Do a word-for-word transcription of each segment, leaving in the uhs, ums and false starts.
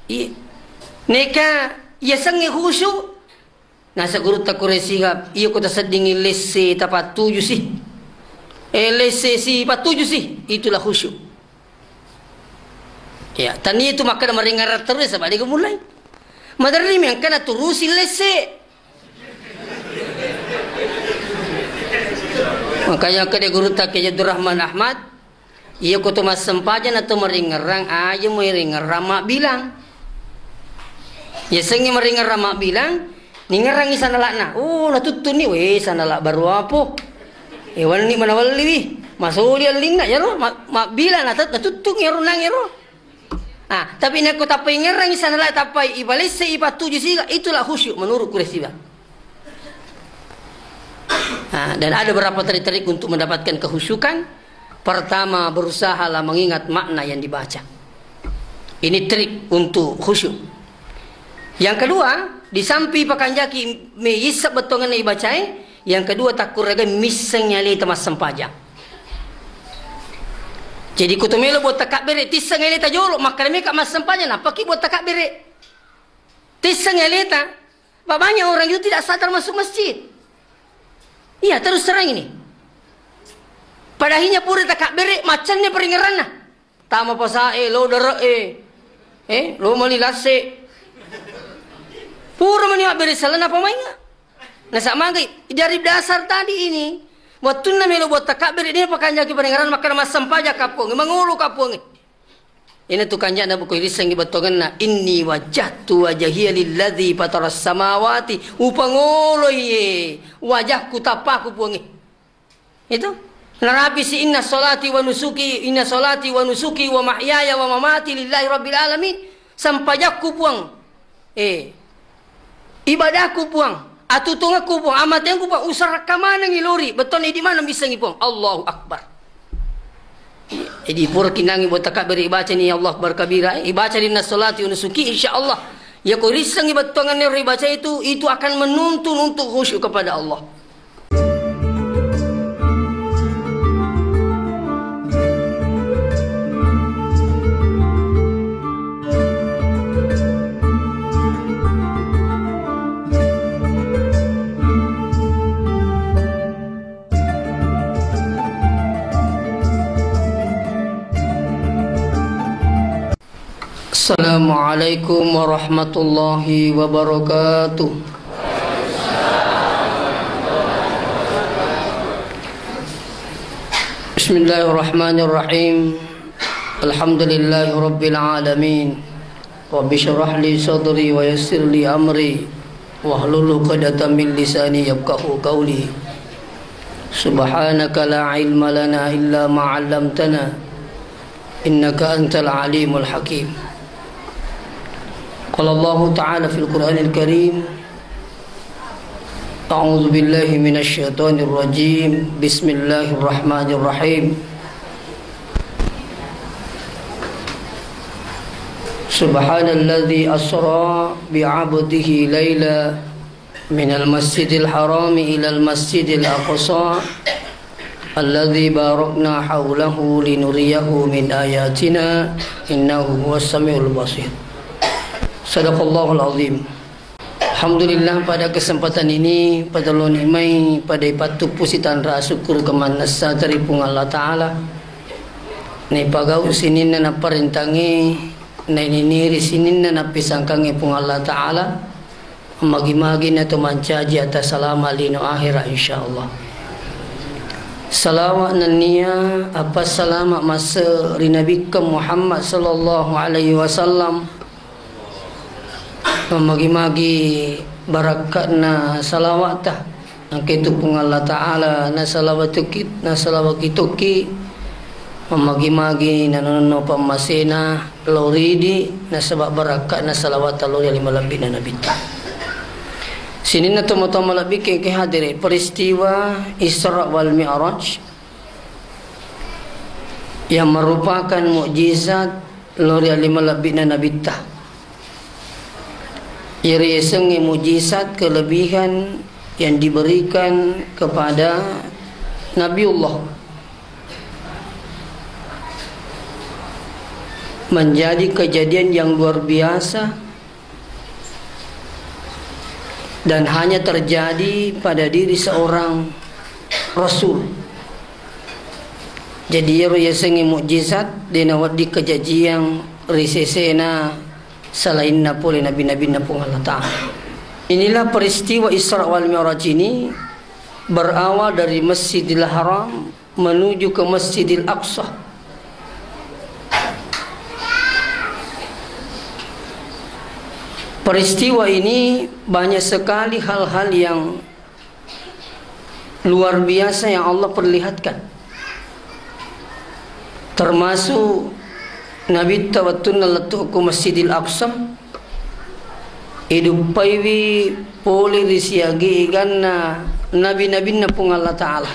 Iya. Neka yasengnge khusyuk, nasa gurutta Quraisy Shihab, iya ko taseddingi lesse tapattuju si. Eh, lesse si pattuju si, itulah khusyuk. Ya, tania itu makkeda maringerrang terus, saba' de' mulai. Maderri mi engkana turusi lesse. Makanya kede gurutta Kiai Abdurrahman Ahmad, iya ko to massempajang atau maringerrang, aja muiringerrang mabbilang. Yasengnge maringerrang mabbilang, ningerrangi sanala'na. Oh, natuttunni, weh, sanala' baru apo. Eh, wenni manawelliwi. Masoli ellinna, yaro, ma-, mabbilang, natu-, natuttungi yaro nang yaro. Ah, tapi nakko tappa ingerrangi sanala', tappa ipalesse, ipattuju siga, itulah khusyuk menurut Quraisy Shihab. Ah, dan ada beberapa trik-trik untuk mendapatkan kehusyukan. Pertama, berusahalah mengingat makna yang dibaca. Ini trik untuk khusyuk. Yang kedua, di samping pakanjaki meyissa bettuangenna ibacae, yang kedua, takkurregai missengngi aleta massempajang. Jadi, ko to melo buat takabbere, tisseng aleta jolo, makkeda meka massempajang, nappaki buat takabbere. Tisseng aleta. Pak, banyak orang itu tidak sadar masuk masjid. Iya, terus terang ini. Padahinya pura takabbere, macenne paringerranna. Tama pasae, lo dare'e. Eh, lo mali lasse. Pura mani mabbere salana apa mainga. Nasa magai, dari dasar tadi ini. Wattunna melo buat takabbere, dia pakanjaki paringerranna, makkeda massempajang kaponge, mangolo kaponge. Ina tu kanjana buku irissengngi bettuangenna, "Inni wajjahtu wajhiya lilladzi fataras samawati." Upangoloi, eh, wajahku, tappaku, Puangnge. Itu. Narapisi, "Inna sholati wa nusuki, inna sholati wa nusuki wa mahyaya wa mamati lillahi rabbil alamin." Sempajakku, Puang. Eh. Ibadahku, Puang. Atutungakku, Puang. Amateangku, Puang. Usarakka manengngi lori. Bettuanna idi maneng bissengngi, Puang. Allahu Akbar. Jadi, pura kinangi buat takabbere, ibacani Allahu Akbar kabira, eh. Ibacani inna sholati wa nusuki, insya Allah. Ya, ko rissengngi bettuangenna ro ibaca itu, itu akan menuntun untuk khusyuk kepada Allah. Assalamualaikum warahmatullahi wabarakatuh. Bismillahirrahmanirrahim. Alhamdulillahi rabbil alamin. Rabbi syrah li sadri wa yassir li amri wahlul uqdatan min lisani yafqahu qawli. Subhanaka la ilma lana illa ma 'allamtana innaka antal alimul hakim. Qala Allahu ta'ala fil Qur'anil Karim, a'udzu billahi minasy syaithanir rajim. Bismillahirrahmanirrahim. Subhanalladzi asra bi 'abdihi laila minal masjidil harami ilal masjidil aqsa alladzi barakna haulahu linuriyahu min ayatina innahu huwas samiul basir. Sadaqallahul azim. Alhamdulillah, pada kesempatan ini, pada loni mai, pada ipattuppusi tanra syukur kemannessa dari Puang Allah Ta'ala. Naipagau sininna naparentangi, naininiri sininna napisangkangi Puang Allah Ta'ala. Magi-magi na to mancaji atas salama lino akhirat, insyaallah. Salawat nennia apa salama masa ri Nabikkeng Muhammad sallallahu alaihi wasallam. Magi-magi barakka'na salawa'ta, engka itu Puang Allah Ta'ala nasalawatuki, nasalawaki tokki, mamagi-magi nanonno pammasena lao ridi, nasaba barakka'na salawa'ta lao ri ale malebbi'na Nabitta. Sininna tomatoa malebbi engka hadere peristiwa Isra wal Mi'raj yang merupakan mukjizat lao ri ale malebbi'na Nabitta. Iyaro yasengnge mujizat kelebihan yang diberikan kepada Nabiullah. Menjadi kejadian yang luar biasa dan hanya terjadi pada diri seorang rasul. Jadi, iyaro yasengnge mukjizat, de nawedding kajajiang ri sesena salainna pole nabi-nabinna Puang Allah Ta'ala. Inilah peristiwa Isra wal Mi'raj ini berawal dari Masjidil Haram menuju ke Masjidil Aqsa. Peristiwa ini banyak sekali hal-hal yang luar biasa yang Allah perlihatkan. Termasuk Nabitta wettunna lettu ko Masjidil Aqsa, iduppaiwi pole ri siageganna nabi-nabinna Puang Allah Ta'ala.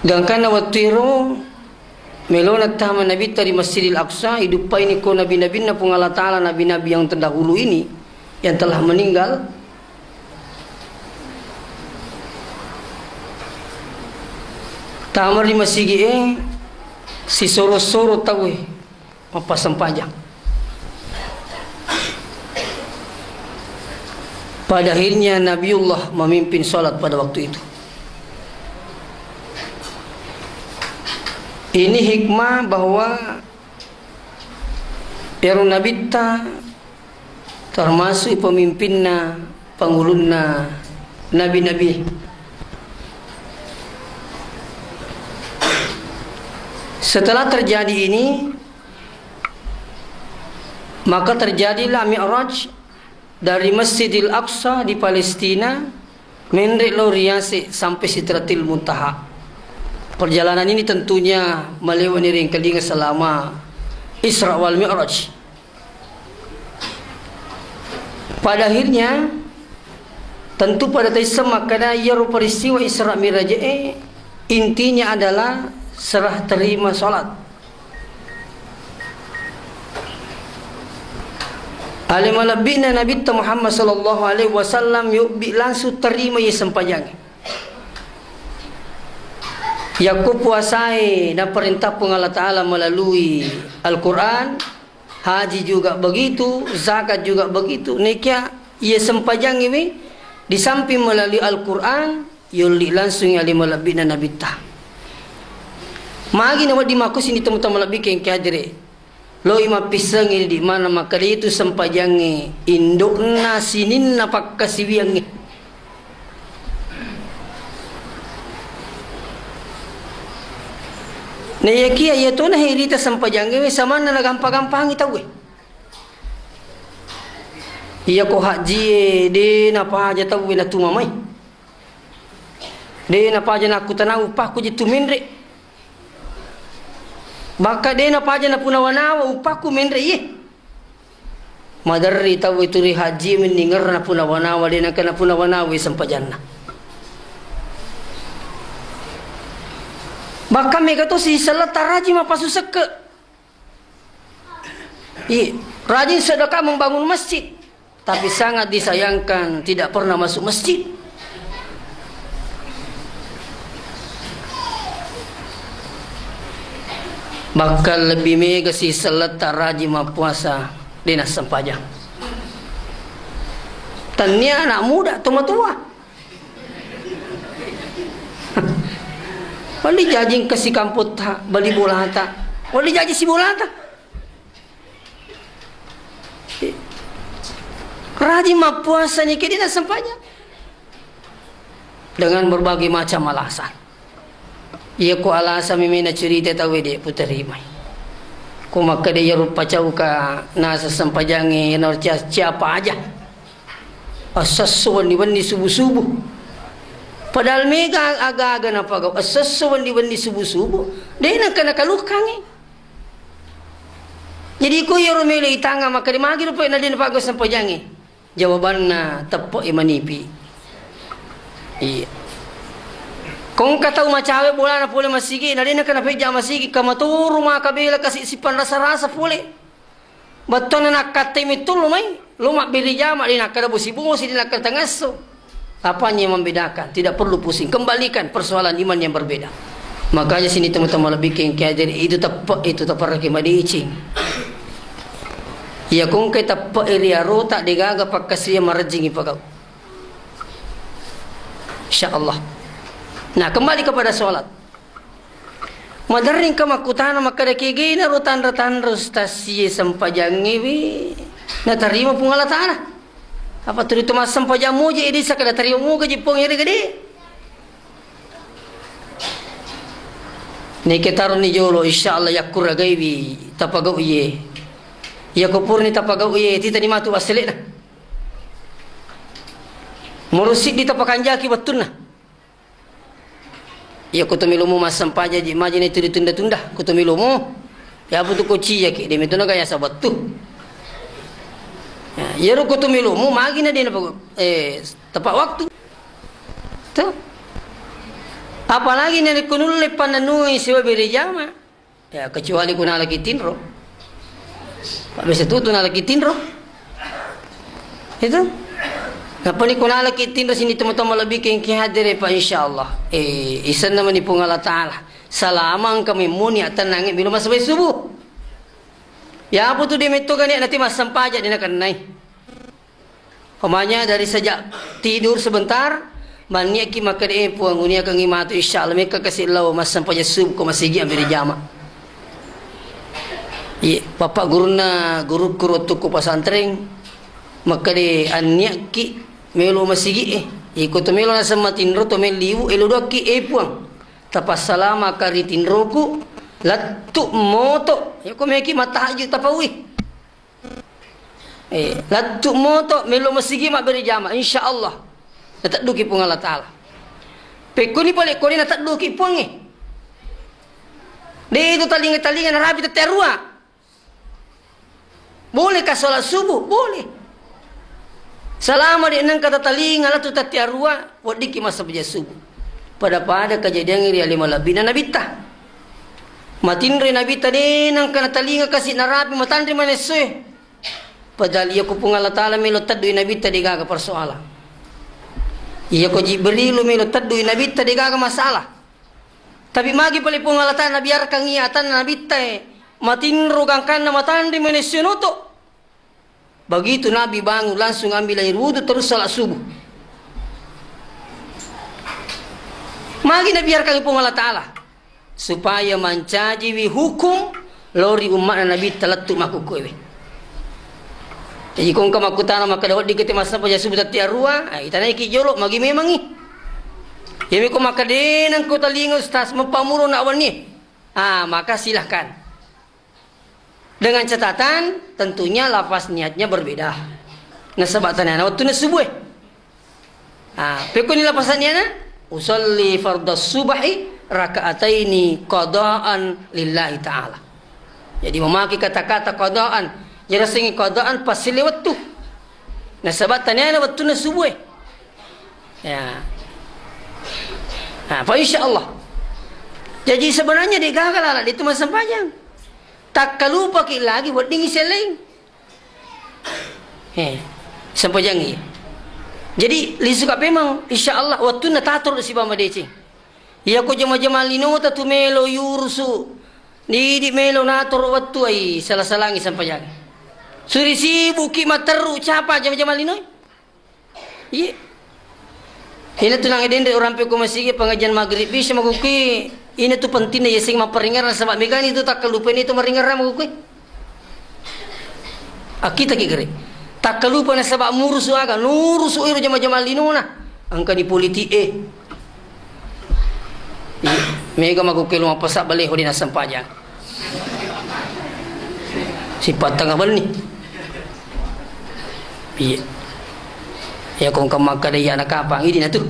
Gangkanna wettu ero, melona tama Nabitta ri Masjidil Aqsa, iduppaini ko nabi-nabinna Puang Allah Ta'ala, nabi-nabi yang terdahulu ini, yang telah meninggal. Tama ri masigi e, sisoro-soro tauwe mappasempajang. Pada akhirnya Nabiullah memimpin sholat pada waktu itu. Ini hikmah bahwa ero Nabitta termasuk pemimpinna, pangulunna nabi-nabi. Setelah terjadi ini, maka terjadilah Mi'raj dari Masjidil Aqsa di Palestina, menre lao ri Yasir sampai Sidratil Muntaha. Perjalanan ini tentunya melewati ringkalinga selama Isra wal Mi'raj. Pada akhirnya, tentu pada taisseng makkeda iyaro peristiwa Isra Mi'raj e intinya adalah serah terima salat. Ale malebbi'na Nabitta Muhammad sallallahu alaihi wasallam yobbi langsung terima iya sempajangnge. Yakko puasae naparentah Puang Allah Ta'ala melalui Al-Quran, haji juga begitu, zakat juga begitu. Nekia iya sempajangnge we, di samping melalui Al-Quran, yolli langsung ale malebbi'na Nabitta. Magi nawedding makkusinni tomatoa malebbi kengke hadire. Loi mappissengngi di mana makkeda itu sempajangnge indo'na sininna pakkasiwiangnge. Naiyakia iyatona hirita sempajangnge we samanna nagampa-gampangi tauwe. Iyako hajjie de napaja tauwe natuma mai. De napaja nakkutanau pakku je tu menre. Bakka de napaja napunawa-nawa upakku menre iye. Maderri tau itu ri haji mendingerna napunawa-nawa, de naka napunawa-nawa sempajanna. Bakka mega to si selletta rajin mappasu sekke. Iya, rajin sedekah membangun masjid, tapi sangat disayangkan tidak pernah masuk masjid. Bahkan lebih mega si selletta rajin mappuasa de nassempajang. Tannia anak muda, to matua. Walli jaji engka sikampotta bali bolata. Walli jaji sibolata. Rajin mappuasa ni ke de nassempajang. Dengan berbagai macam alasan. Iya ko alasan memena cerita tau de puterimai. Ko makkeda iya rupa cauka nasa sempajangi na cia-, siapa aja. Assesso wenni-wenni subuh-subuh. Padahal mega aga-aga napagau. Assesso wenni-wenni subuh-subuh. De nengka nakalukangi. Jadi ko iyaro melo itanga makkeda magi rupa na de napagau sempajangi. Jawabanna teppe'i manipi. Iya. Ko engka tau macawe bolana pole masigi, na de nengka napejja masigi, kamaturu maka bela kasi sipan rasa-rasa pole. Bettuanna nakkattai metto lo mai, lo mabbere jama, de nakkeda bosi-bosi, de nakkeda tangasso. Apanya yang membedakan? Tidak perlu pusing. Kembalikan persoalan iman yang berbeda. Makanya sini teman-teman lebih kengkeng, jadi itu teppe, itu teperaki madeceng. Iya kongke teppe ri arota degaga pakkasiwiang marejjing ipagau. Insya Allah. Nah, kembali kepada sholat. Maderring ka makkutana makkeda, "Kegena ro tanra-tanra ustasie sempajangnge we natarima Puang Allah Ta'ala? Apa tuli to massempajang moje edisa kada tarima moga je Puang ere gede?" Neke taroni jolo, insya Allah yakkuragaiwi tapagau iye. Iya ko purani tapagau iye, titani matu wassele'na. Moro siddi tapakanjaki wettunna. Iya ko to melomu massempajang ji, majini tu ditunda-tunda. Ko to melomu, ya apa tu ko cia ki, de metona gaya sabattu. Ya, iyaro ko to melomu, magina de napa, eh, tepat waktu. Tuh. Apalagi narekko nulle pannanui sewa bere jama. Ya, kecuali ko nalaki tinro. Pak biasa tutu nalaki tinro. Itu. Napani ko nalaki tinro sini teman-teman lebih kengki hadir ya, Pak, insya Allah. Eh, isenna mani Puang Allah Ta'ala. Salama engka memmuni attenangi bilo masabai subuh. Ya apa tu dia metto gani nanti massempajang dia nakennai. Umpamanya dari sejak tidur sebentar, manniakki makkeda, "Eh, Puang, uniakangngi matu, insya Allah, mekka kasi lao massempajang subuh ko masigi ambil jama." Iya, bapak gurunna gurukku rottukku pesantren, makkeda, "Anniakki melo masigi, eh. Iko to melo naseng matinro, to melo liwu, elo doakki, eh, Puang. Tapassalama ka ri tinroku, lettu moto. Iko meki matahajud tapaui." Eh, lettu moto melo masigi mabbere jama, insya Allah natedduki Puang Allah Ta'ala. Pekkoni pale koni natedduki Puangnge. De itu talinga-talinga narapi tette arua. Bolehkah sholat subuh? Boleh. Selama de nengka tatalinga lettu tette arua, weddikki massempajang subuh. Pada-pada kejadian ri ale malebbina Nabitta. Matinroi Nabitta de nengka natalinga kasi narapi matanre manessoe. Padahal iya ko Puang Allah Ta'ala melo teddui Nabitta de gaga persoalan. Iya ko Jibrilu melo teddui Nabitta de gaga masalah. Tapi magi pale Puang Allah Ta'ala nabiarkan iya atanna Nabitta e matinro gangkanna matanre manessoe noto. Begitu Nabi bangun, langsung ambil air wudhu, terus salat subuh. Magi nabiarkan Puang Allah Ta'ala supaya mancajiwi hukum lori umma'na Nabitta lettu makkukkuewe. Jadi kongka makkutana makkeda wedding kete massempajang subuh tette arua, ah, itanaiki jolo magi memangi. Yami ko makkeda nengko talinga ustaz mepamuro nak wenni. Ah, maka silahkan. Dengan catatan, tentunya lafaz niatnya berbeda. Nasaba tanana wettunna subuh e. Ah, pekkoni lafaz niatna, "Usalli fardas subahi raka'ataini qadaan lillahi ta'ala." Jadi memakai kata-kata qadaan. Jadi sengi qadaan pas sile wettu. Nasaba tanana wettunna subuh e. Ya. Nah, fa insya Allah. Jadi sebenarnya de gaga lala de tu massempajang. Takkalupaki lagi weddingngi selleng. Eh, sempajangngi. Jadi lisuka memang insya Allah wettunna tatoro sibawa madeceng. Iya ko jama-jama linota tu melo yurusu. Didi melo natoro wettu ai sala-salangi sempajangngi. Suri sibuki materru capa jama-jama linoi. Iya. Ina tu nang denre orang peko masigi pengajian maghrib bisa makuki. Ina tu pentingna yaseng maperingar nasaba megani tu takkalupa ini tu meringar makuki. Akita ki gere. Takkalupa nasaba murusu aga, nurusu iro jama-jama linona. Angka di politik e. Iya. Mega makuki luma pasa baleho di nasempajang. Sipattanga benni. Iya. Ya kong kemaka de iya nakapang idi natu.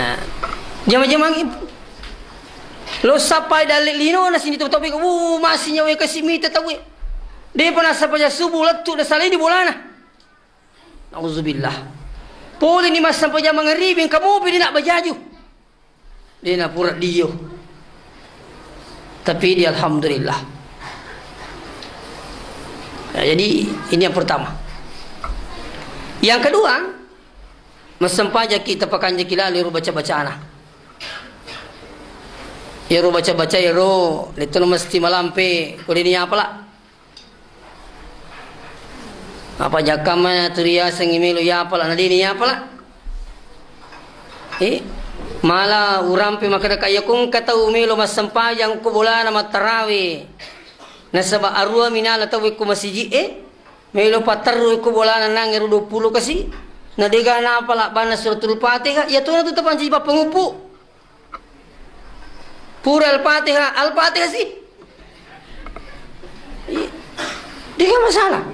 Nah. Jama-jama ngi. Lo sapai dalle lino na sini topi ko. Uh, masih nyawa kasi mita tawe. De pernah sapa ja subuh lettu na salai di bolana. Nauzubillah. Pole ni massempajang mangaribi kamu pidi nak bajaju. De napura dio. Tapi di alhamdulillah. Nah, jadi ini yang pertama. Yang kedua, massempajaki tapakanjaki lalo ro baca-bacana. Iyaro baca-baca iyaro, de'to mesti malampe, ko de'ni apala. Apa jakkamma tu riasengngi melo iyapala, na de'ni iyapala. Eh, mala urampe makkeda, "Kaya ko engka tau melo massempajang ko bolana mattarawe, nasaba arua minala tau ko masiji e, melo patterru ko bolana nang ero dua puluh kasi, na de'ga napala banna suratul Fatihah, iyatona tu tapancaji pappanguppu." Pura Al-Fatihah, Al-Fatihah sih. Iya. De'ga masalah.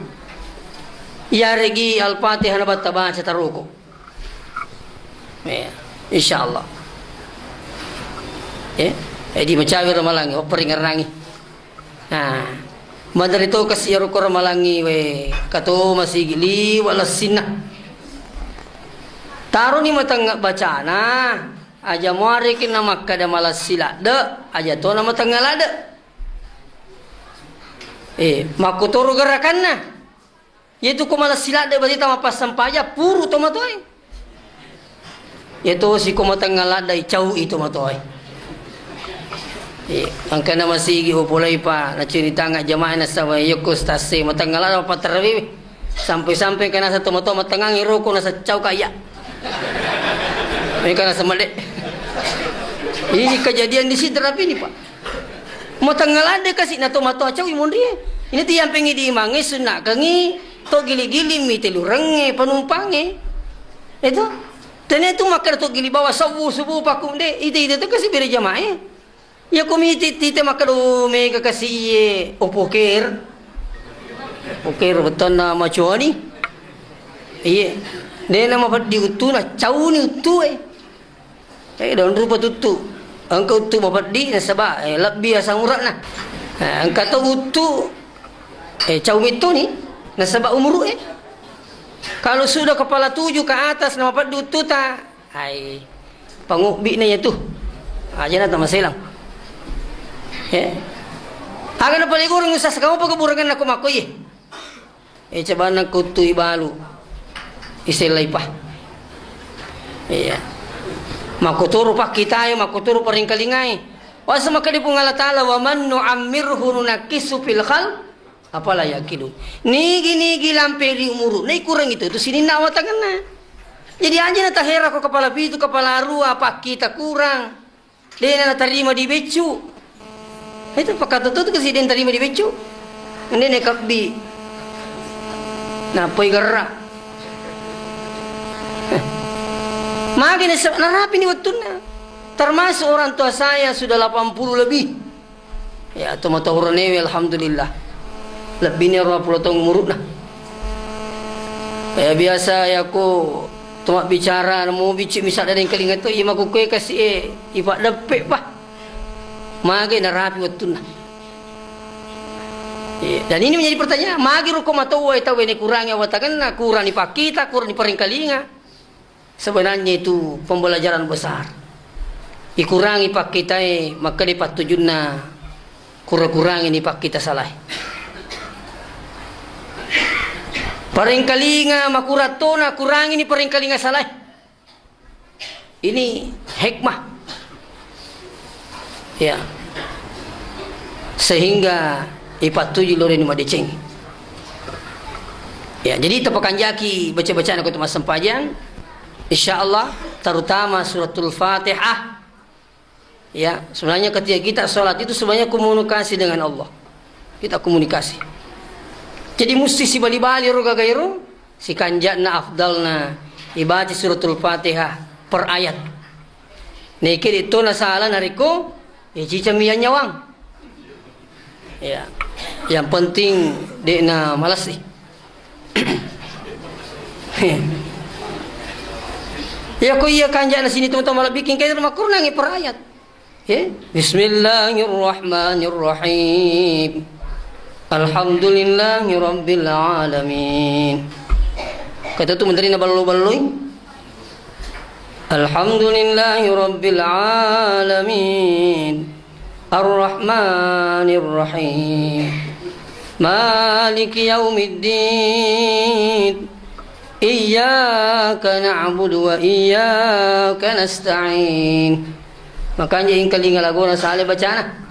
Iyaregi Al-Fatihah nabatta baca taroko. Ya, insyaallah. Ya, jadi macawe ramalangi, operingerangi. Nah, madari to kasi iyaro ko ramalangi we, kato masigi liwa lessinna. Taroni matengnga bacana. Aja muariki na makkeda malessi ladde, aja to na matengnga ladde. Eh, makkutoro gerakanna. Yetu ko malessi ladde berarti tama passampaja puru tomatoe. Yetu si ko matengnga ladde cau i tomatoe. Eh, angkana masigi upolai pa na ceritanga jamaah nasaba yokko stase matengnga ladde pattarawi. Sampai-sampai kana sa tomatoa matengngangi roko nasaccau kaya. Meka nasemede. Ini kejadian di Sidrap ini, Pak. Matengnga ladde kasi na tomatoa caui monrie. Ini tu yang pengen diimangi sunnakengi to gili-gili mi telurengnge panumpangnge. Itu. Tene tu makkeda to gili bawa sawu subuh pakunde. Ite-ite tu kasi bere jamae. Iya ko miti tite makkeda mega kasi iye opoker. Opoker bettanna macuani. Iye. Dena mapeddi uttuna, cauni uttu e. Eh, daun rupa tuttu. Engka uttu mapeddi nasaba eh, lebbi asang uratna. Eh, engka to uttu eh, cau mittuni nasaba umuru e. Kalau sudah kepala tujuh ke atas na mapeddi uttuta, Hai, pangobbi'na iyatu. Ajana tamaselang. Eh? Aga napaligurung Ustaz, kamu pagaburangan nako makkoye. Eh, coba nakuttu ibalu. Isellai pa. Iya. Makuturu pakkitae, makuturu paringkalingai. Wasa makkeda Puang Allah Ta'ala, "Wa man nu'ammirhu nunakkisu fil khalq." Apala yakilu. Nigi-nigi lampe ri umuru, na ikurangi tu, tu sininna awatangenna. Jadi aja na tahera ko kepala pitu, kepala arua, pakkita kurang. Dena natarima di beccu. Itu pakata tu kasi dena tarima di beccu. Dena kabbi. Napoi gerra. Magi narapi ni wettunna. Termasuk orang tua saya sudah delapan puluh lebih. Ya, tomatoa uranewe, alhamdulillah. Lebbini ruappulo taung umuruna. Ya, biasa yako to mabbicara, namo bicci misalnya deng kalinga to, iya makukue kasi e, ipaddeppe pa. Mage narapi wettunna. Ya, dan ini menjadi pertanyaan, mage ruko matoa e tau e ne kurangi awatangenna, kurang dipakkita, kurang diparingkalinga. Sebenarnya itu pembelajaran besar. Ikurangi pakkitae, makkeda pattujunna kura-kurangi ni pakkita salae. Parengkalinga makuratona, kurangi ni parengkalinga salae. Ini hikmah. Ya. Sehingga ipattuju lori ni madeceng. Ya, jadi tapakanjaki baca-bacaan ko massempajang. Insya Allah, terutama suratul Fatihah. Ya, sebenarnya ketika kita sholat itu sebenarnya komunikasi dengan Allah. Kita komunikasi. Jadi musti sibali-bali ro gagairo, sikanja'na afdalna ibaca suratul Fatihah per ayat. Neke de to nasala narekko, ya cicami yang nyawang. Ya. Yang penting de na malasi. Ya ko iya kanja'na sini teman-teman malebbiking kaya makkurunangi per ayat. Ya. Bismillahirrahmanirrahim. Alhamdulillahirabbil alamin. Kata tu menteri na ballo-balloi. Alhamdulillahirabbil alamin. Arrahmanirrahim. Maliki yaumiddin. Iyyaka na'budu wa iyyaka nasta'in. Makanya engkalinga lagona saleh bacana.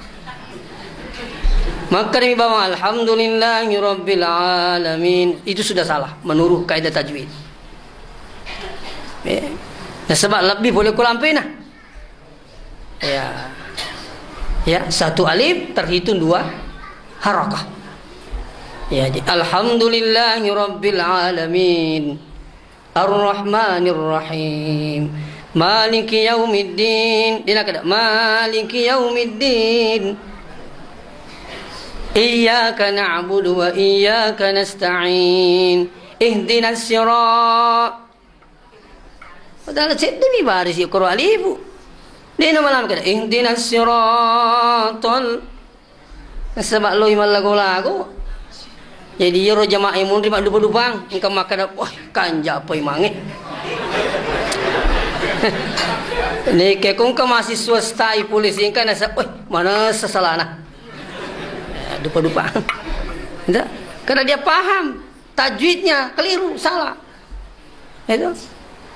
Makkedami bawang, "Alhamdulillahi rabbil alamin." Itu sudah salah menurut kaidah tajwid. Eh, nasaba lebbi pole ko lampena. Ya. Ya, satu alif terhitung dua harakah. Ya, di-, "Alhamdulillahi rabbil alamin. Arrahmanirrahim. Maliki yaumiddin." Dina kada? "Maliki yaumiddin. Iyyaka na'budu wa iyyaka nasta'in. Ihdinas sira-," Padahal seddimi barisi koro alifu. Dena malam kada, "Ihdinas siratal." Nasaba loi mallago-lago. Jadi iyaro jamaah e munri maddupa-dupang, engka makkada, "Wah, kanja apa imange." Neke ko engka mahasiswa stai polisi engka nasa, "Wah, mana sasalana?" Ya, dupa-dupang. Nda? Karena dia paham tajwidnya keliru, salah. Itu.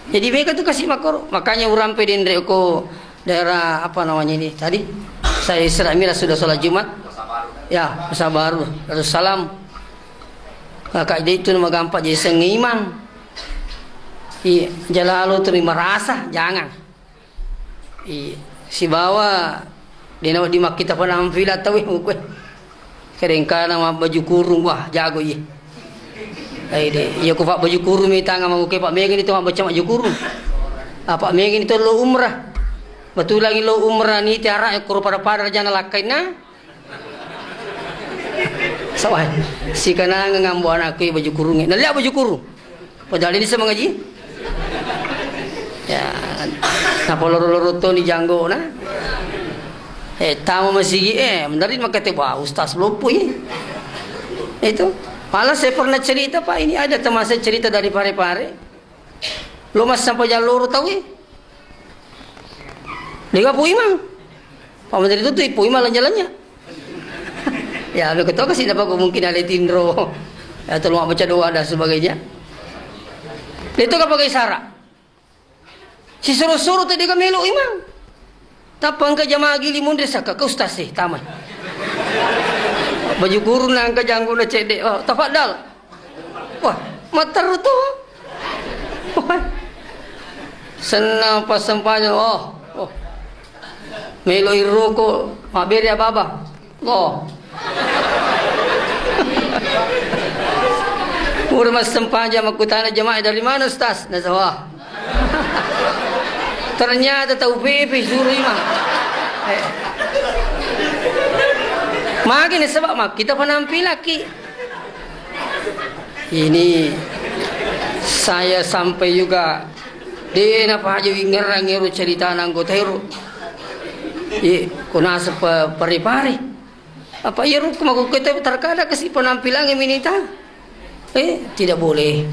Jadi mereka tuh kasih makoro. Makanya urampe denre ko daerah apa namanya ini tadi? Saya Isra Mi'raj sudah sholat Jumat. Ya, Pasar Baru, Darussalam. Kakak dia itu nama gampang jadi sengimang. Iya, jalalo terima rasa, jangan. Iya, sibawa dena di makkita penampilan tau, eh, mukue. Kadang-kadang mabbaju kurung, wah, jago, iya. Ai de, iya ku pabbaju kurung mi tanga mauke, pak mega ni to mabbaca maju kurung. Apa mega ni to lo umrah. Betulangi lo umrah ni tiara e kuru pada-pada jana lakkainna. Sawai. Sikananga ngambo anakku baju kurunge. Nalia baju kurung. Padahal ini sama ngaji. Ya. Napa loro-loro to ni janggo na. Eh, tamu masigi, eh, mendarin makate, wah, ustaz loppo, iya. Itu. Malah saya pernah cerita, Pak, ini ada teman saya cerita dari Pare-Pare. Lo mas sampai jalur tahu, eh. Lega Puimang. Pak Menteri itu tuh Puimang lanja-lanja. Ya, lo ketua kasih dapat mungkin ada tindro. Ya, tolong baca doa dan sebagainya. Itu kan pakai syarat. Si suruh-suruh tadi kan melo imang. Tappa engka jamaah gili munri saka ke ustaz sih, taman. Baju kurung na engka janggo na cedde. Oh, tafadhal. Wah, matteru tu. Wah. Senna passempajang, oh, oh. Melo iroko, mabbere ababa. Oh. Pura massempajang makkutana jamaah, "Dari mana, Ustaz?" Nasa, wah. Ternyata tau pepe suru imang. Eh. Magi nasaba makkita penampilakki. Ini saya sampai juga de napaja wingerang ero ceritana anggota ero. Ye, ko naseng pe-, pare-pare. Apa iya rukku makkukku itu terkadang kasi penampilannya minita. Eh, tidak boleh.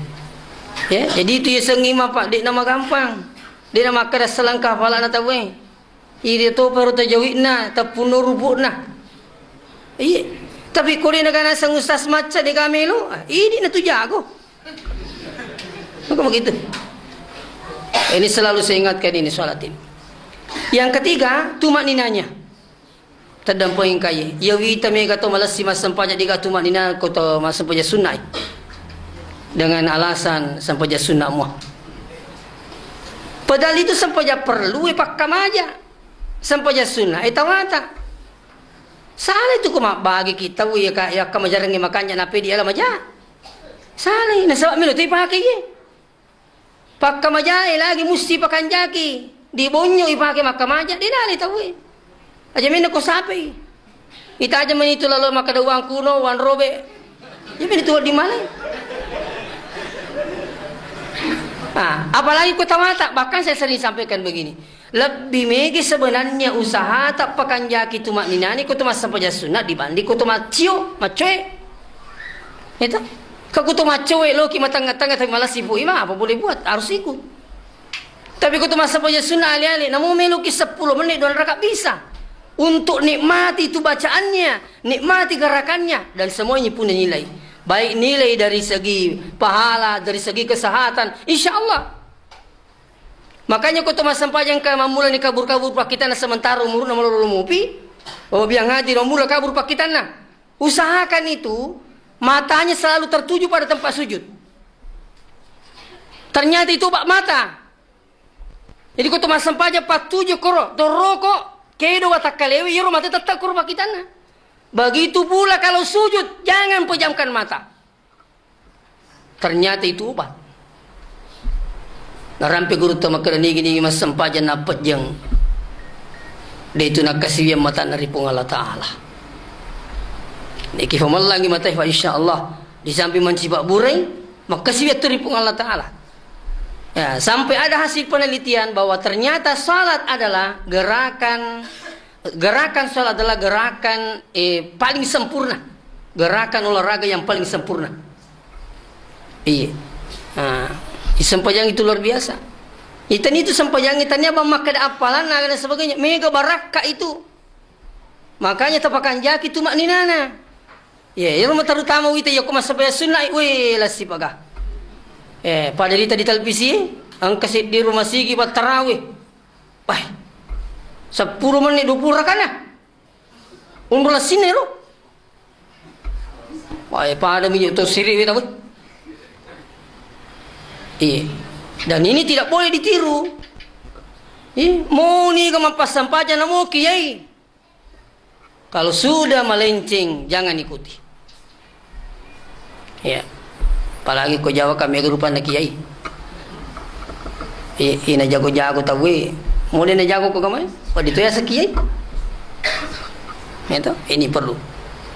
Ya, jadi itu ya sengima, Pak, de nama gampang. De nama kada selangkah pala na tau, eh. Idi to baru tajawidna, tappuno rubukna. Iya. Tapi ko de na gana sang ustaz macca de gamelo, ah, idi na tu jago. Maka begitu. Ini selalu saya ingatkan ini salat ini. Yang ketiga, tumak ninanya. Teddampengeng kaye. Iya wita mega to malessi massempajang de ga tumak nina ko to massempajang sunnah. Dengan alasan sempajang sunnah mua. Padahal itu sempajang perlu e pakkamaja. Sempajang sunnah e tawata. Salah itu ko mabbagi kita iya ka iya kamajarengnge makanja nape di ala maja. Salah, nasaba melo to ipake iye. Pakkamajae lagi musti pakanjaki, dibonyo ipake makkamaja, de nale tauwe. Aja menna ko sape. Ita aja menitu lalo makkada uang kuno, uang robe. Aja menitu di mana? Ah, apalagi kota mata, bahkan saya sering sampaikan begini. Lebbi mege sebenarnya usahata pakanjaki tumak ninani ko to massempajang sunna dibanding ko to maccio, maccoe. Itu. Ka ko to maccoe loki matengnga-tengnga tapi malah sibuk ima, apa boleh buat? Harus ikut. Tapi ko to massempajang sunna ale-ale, namu meloki sepuluh menit dua rakaat bisa. Untuk nikmati itu bacaannya, nikmati gerakannya dan semuanya punya nilai. Baik nilai dari segi pahala, dari segi kesehatan, insya Allah. Makanya ko to massempajang ka mammulani kabur-kabur pakkitanna sementara umurna malolo mupi, oh, biang hati mammula kabur pakkitanna. Usahakan itu matanya selalu tertuju pada tempat sujud. Ternyata itu obat mata. Jadi ko to massempajang pattuju koro, toroko, kedo watakkalewe, iyaro mata tetap koro pakkitanna. Begitu pula kalau sujud, jangan pejamkan mata. Ternyata itu obat. Narampe gurutta makkeda nigi-nigi massempajang nappejjeng. De itu nakkasiwiang matanna ri Puang Allah Ta'ala. Niki famallangi matae fa insya Allah. Di samping mancipak burai, makkasiwiang tu ri Puang Allah Ta'ala. Ya, sampai ada hasil penelitian bahwa ternyata salat adalah gerakan Gerakan sholat adalah gerakan, eh, paling sempurna. Gerakan olahraga yang paling sempurna. Iya. Nah, sempajang itu luar biasa. Itu, itu sempajang itu, apa makkeda appalanna dan sebagainya. Mega barakka itu. Makanya tapakanjaki tu makninana. Iya, iyaro terutama wita iya ko massempajang sunna, weh, lassi paga. Eh, pada rita di televisi, engka seddi rumah sigi buat tarawih. Wah, seppulo menit, dua puluh rakana. Unro lassinna ero. Wah, pada minyak to siri wita, weh. Iya. Dan ini tidak boleh ditiru. Iya, mau ni ke mappassampajang namo kiai. Kalau sudah melenceng, jangan ikuti. Ya. Apalagi ko Jawa kami rupanna kiai. I-, ina jago-jago tauwe. Mulai na jago ko kamai? Pada itu ya sekiai. Itu, ini perlu.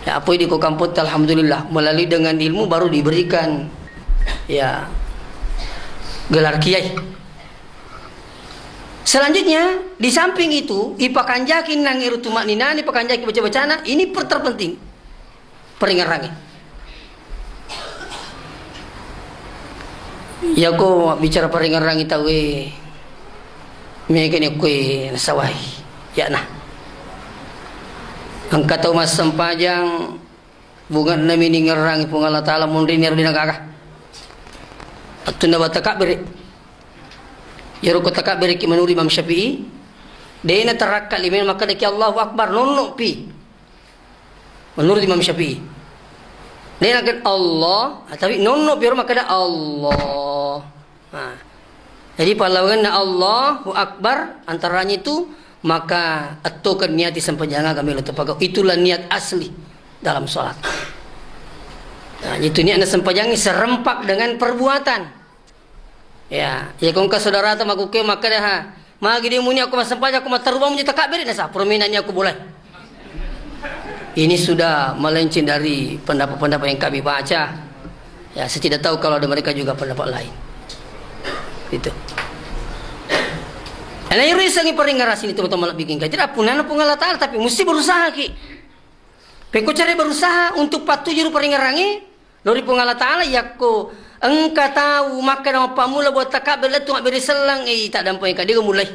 Ya, apa ini ko kampung, alhamdulillah, melalui dengan ilmu baru diberikan, ya, gelar kiai. Selanjutnya, di samping itu, ipakanjaki nang iru tumakninana, ipakanjaki baca-bacana, ini per-, terpenting. Paringerrangi. Yako bicara paringerrangi tauwe, mega ni kue nasawai. Ya nah. Engka tau massempajang, bunganna mi ningerrangi Puang Allah Ta'ala, munri ni ero dina gaga. Attunna batta kabbere. Yaro ko takabbere ki menurut Imam Syafi'i, dena tarakka lima makkeda ki Allahu Akbar, nonno pi. Menurut Imam Syafi'i. Dena kan Allah, tapi nonno pi ero makkeda Allah. Nah. Jadi pallawangenna Allahu Akbar, antaranya itu, maka attoken niati sempajang aga melo tapagau. Itulah niat asli dalam sholat. Nah, itu niatna sempajangi serempak dengan perbuatan. Ya, ya ko engka saudarata makuke makkeda ha, magi de muni aku massempajang, aku mattaru bang muji takabbere, nasa purmina ni aku boleh. Ini sudah melenceng dari pendapat-pendapat yang kami baca. Ya, saya tidak tahu kalau ada mereka juga pendapat lain. Itu. Ana iro isengi paringerrang sini, terutama lebih tinggi. Tidak punana Puang Allah Ta'ala, tapi mesti berusaha ki. Pekko cara berusaha untuk pattuju ri paringerrangi, lori Puang Allah Ta'ala, yakko engka tau makkeda mappammula buat takabbere lettu mabbere selleng, eh, tak dampeng ka, de mulai.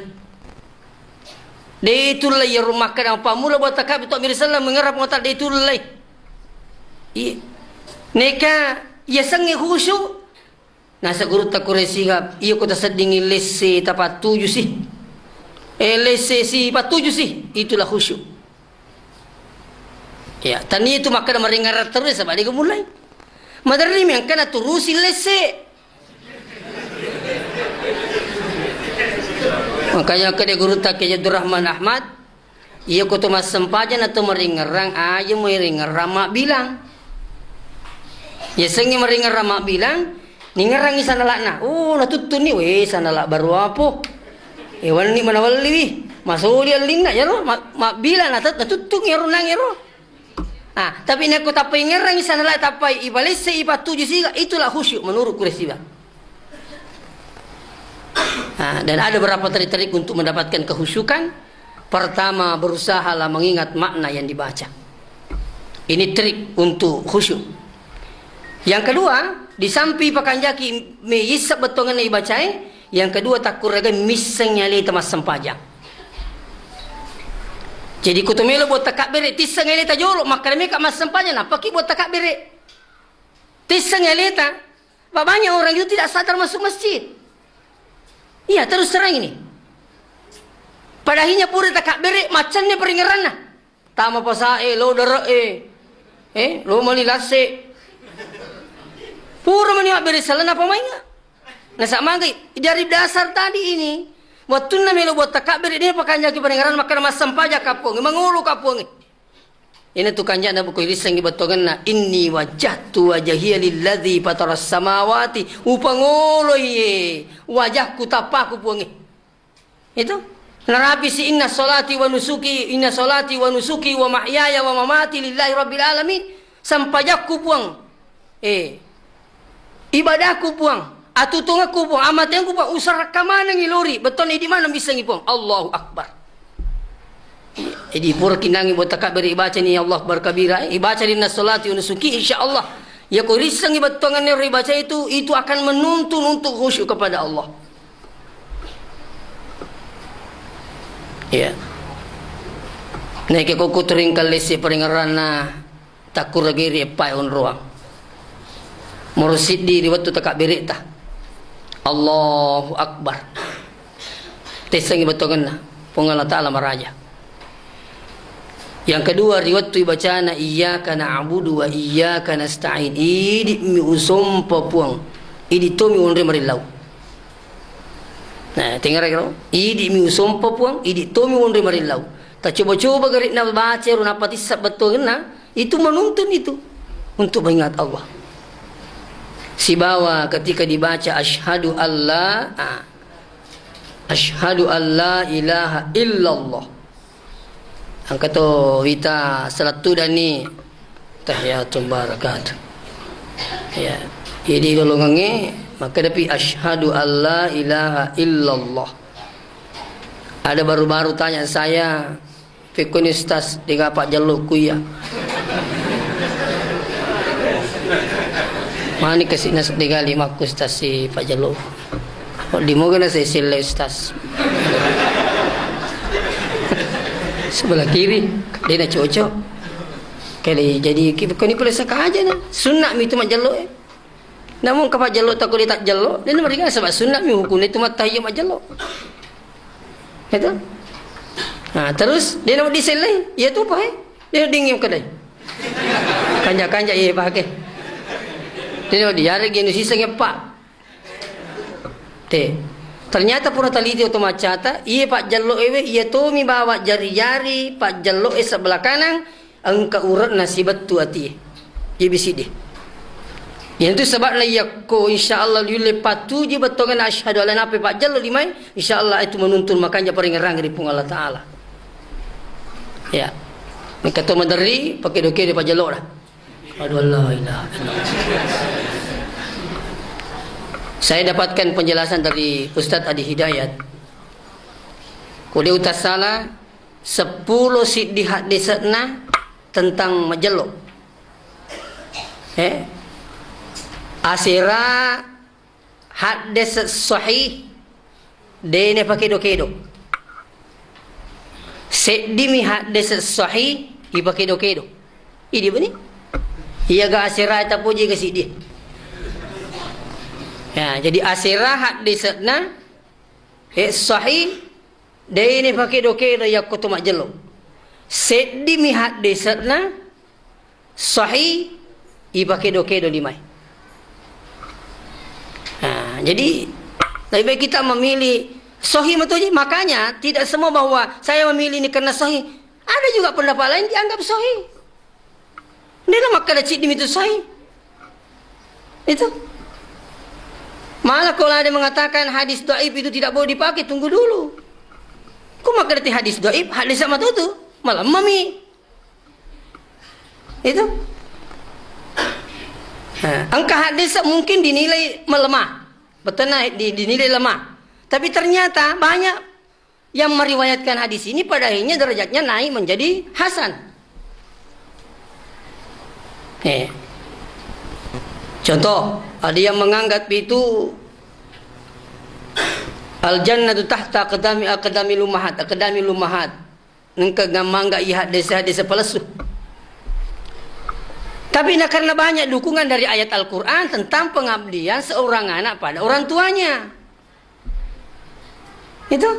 De tullai iyaro makkeda mappammula buat takabbere tu mabbere selleng, mengerap ngotak de tullai. Iya. Neka, iya sengi khusyuk, Nasa gurutta Quraisy Shihab, iya ko taseddingi lesse tapattuju si. Eh, lesse si pattuju si, itulah khusyuk. Ya, tania itu makkeda maringerrang terus, saba de mulai. Maderri mi engkana turusi lesse. Makanya kede gurutta Kiai Abdurrahman Ahmad, Iya ko to massempajang na to maringerrang, aja muiringerrang mabbilang. Yasengnge maringerrang mabbilang, ningerrangi sanala'na. Oh, natuttunni, weh, sanala' baru apo. Eh, wenni manawelliwi. Masoli ellinna, yaro, ma-, mabbilang, natu-, natuttung yaro nang yaro. Ah, tapi nakko tappa ingerrangi sanala', tappa ipalesse, ipattuju siga, itulah khusyuk menurut Quraisy Shihab. Nah, dan ada beberapa trik-trik untuk mendapatkan kehusyukan. Pertama, berusahalah mengingat makna yang dibaca. Ini trik untuk khusyuk. Yang kedua, di samping pakanjaki meyissa bettuanna ibacae, yang kedua, takkurega misseng aleta massempajang. Jadi, ko to melo buat takabbere, tisseng aleta jolo, makkeda meka massempajang, nappaki buat takabbere. Tisseng aleta. Pak, banyak orang itu tidak sadar masuk masjid. Iya, terus terang ini. Padahinya pura takabbere, maccanne paringeranna. Tama pasae, lo dere'e, eh, lo mali lasse. Pura mani mabbere sala napa mainga. Nasa magai dari dasar tadi ini. Wattunna melo buat takabbere, de pakanjaki paringeranna, makkeda massempajang kappuangnge, mangolo kappuangnge. Ina tu kanjana buku irissengngi bettuangenna, "Inni wajjahtu wajhiya lilladzi fataras samawati." Upangoloi, eh, wajahku, tappaku, Puangnge. Itu. Narapisi, "Inna sholati wa nusuki, inna sholati wa nusuki wa mahyaya wa mamati lillahi rabbil alamin." Sampajakku, Puang. Eh. Ibadahku, Puang. Atutungakku, Puang. Amateangku, Puang. Usarakka manengngi lori. Bettuanna idi maneng bissengngi, Puang. Allahu Akbar. Jadi pura kinangi buat takabbere ibacani Allah Akbar kabira, eh. Ibacani inna sholati wa nusuki, insya Allah. Ya ko rissengngi bettuangenna ro ibaca itu, itu akan menuntun untuk khusyuk kepada Allah. Ya. Naike ko kuteringkallesi paringeranna, takkurageri eppae onroang. Moro siddi ri wettu takabbereta. Allahu Akbar. Tessengngi bettuangenna, Puang Allah Ta'ala maraja. Yang kedua, ri wettu ibacana, "Iyyaka na'budu wa iyyaka nasta'in." Idi'mi usompa, Puang. Idi' tomi onroi marillau. Nah, tengngerai karo? Idi'mi usompa, Puang, idi' tomi onroi marillau. Tacoba-coba gari' nabaca ero, nappa tissa bettuangenna, itu menuntun itu untuk mengingat Allah. Sibawa ketika dibaca, "Asyhadu alla," ah, "Asyhadu alla ilaha illallah." Engka to wita salattudanni tahiyatul barakatuh. Ya. Jadi golongangnge makkedapi, "Asyhadu alla ilaha illallah." Ada baru-baru tanya saya, "Pekkoni Ustaz, dega pajjello kuya?" Mani kasi nas dega limakku Ustaz si pajjello. Wedding moga na seselle Ustaz. Sebelah kiri, de na cocok. Kali jadi ki-, koni pole sakaja na. Sunna mi tu majjello, eh. Namun kapajjello takko de tajjello, de na meringan sebab sunna mi hukumnya itu mattahiyya majjello. Itu. Nah, terus de na disellei, iya tu apa, eh? De na dingin kedai. Kanja-kanja iya pakai. De na diare genu sisa ngepa. Te. Ternyata pura taliti oto maccata, iye pajjello ewe, iya tomi bawa jari-jari pajjello e sebelah kanan, engka ure'na sibettu atie. Iye bisi de. Iyanatu sebabna yakko insya Allah yulle patuji bettuanna asyhadu alla nape pajjello limae, insya Allah itu menuntun makanja paringerang ri Puang Allah Ta'ala. Ya. Engka to maderri, pakedo-kedo pajjello dah. Asyhadu an la ilaha illallah. Saya dapatkan penjelasan dari Ustadz Adi Hidayat. Ko de' utasala, seppulo siddi haddese'na tentang majello. Eh? Asera haddese' sahih, de' napakedo-kedo. Seddimi haddese' sahih ipakedo-kedo. Idi' bani? Iyaga asera tapoji ga siddi. Ya, jadi asera haddese'na, eh, sahih, de' napakedo-kedo yakko to majjello. Seddimi haddese'na, sahih, ipakedo-kedo limae. Nah, jadi lebih baik kita memilih sahih matoji. Makanya tidak semua bahwa saya memilih ini karena sahih. Ada juga pendapat lain dianggap sahih. De' na makkeda ciddimi tu sahih. Itu. Malah kalau ada mengatakan hadis dhaif itu tidak boleh dipakai, tunggu dulu. Ku makkeda ti hadis dhaif, hadis sama tu tu. Malah mami. Itu. Nah, engka hadis mungkin dinilai melemah. Betul nah, di-, dinilai lemah. Tapi ternyata banyak yang meriwayatkan hadis ini pada akhirnya derajatnya naik menjadi hasan. Eh. Contoh, ada yang menganggap itu al-jannatu tahta aqdami, aqdamil ummahat, aqdamil ummahat. Engka gammangga iya haddese-haddese palessu. Tapi nah, karena banyak dukungan dari ayat Al-Quran tentang pengabdian seorang anak pada orang tuanya. Itu.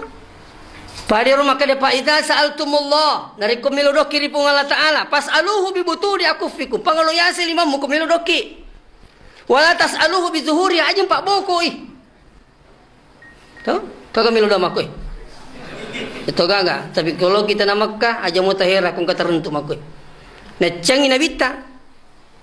Pada ro makkeda, "Fa idza sa'altumullah," narekko melo doangki ri Puang Allah Ta'ala, "fas'aluhu bi butuni akuffikum," pangolo yaseng limammu ko melo doangki. "Wala tas'aluhu bi zuhuri," aja mpabbokoi. To? Kaga melo doang makkoi. Itu gaga. Tapi kalau kita na Makkah, aja mo tahera kung katarentu makkoi. Naccangi Nabitta.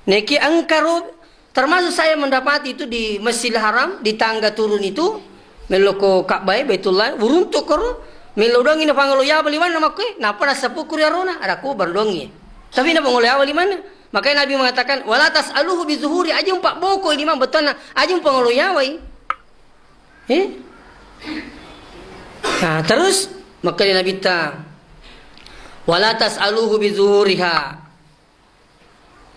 Neki angkaro Termasuk saya mendapati itu di Masjidil Haram, di tangga turun itu, meloko Ka'bah, Baitullah, uruntu koro, melo doangi na pangolo yawa limanna makkoi, napa nasapukuri arona, ada kubar doangi. Tapi na pangolo yawa limanna. Makanya Nabi mengatakan, "Wala tas'aluhu bi zuhuri," aja mpabbokoi limang bettuanna, aja mpangolo yawai. Eh? Nah, terus, maka Nabi ta, "Wala tas'aluhu bi zuhuriha."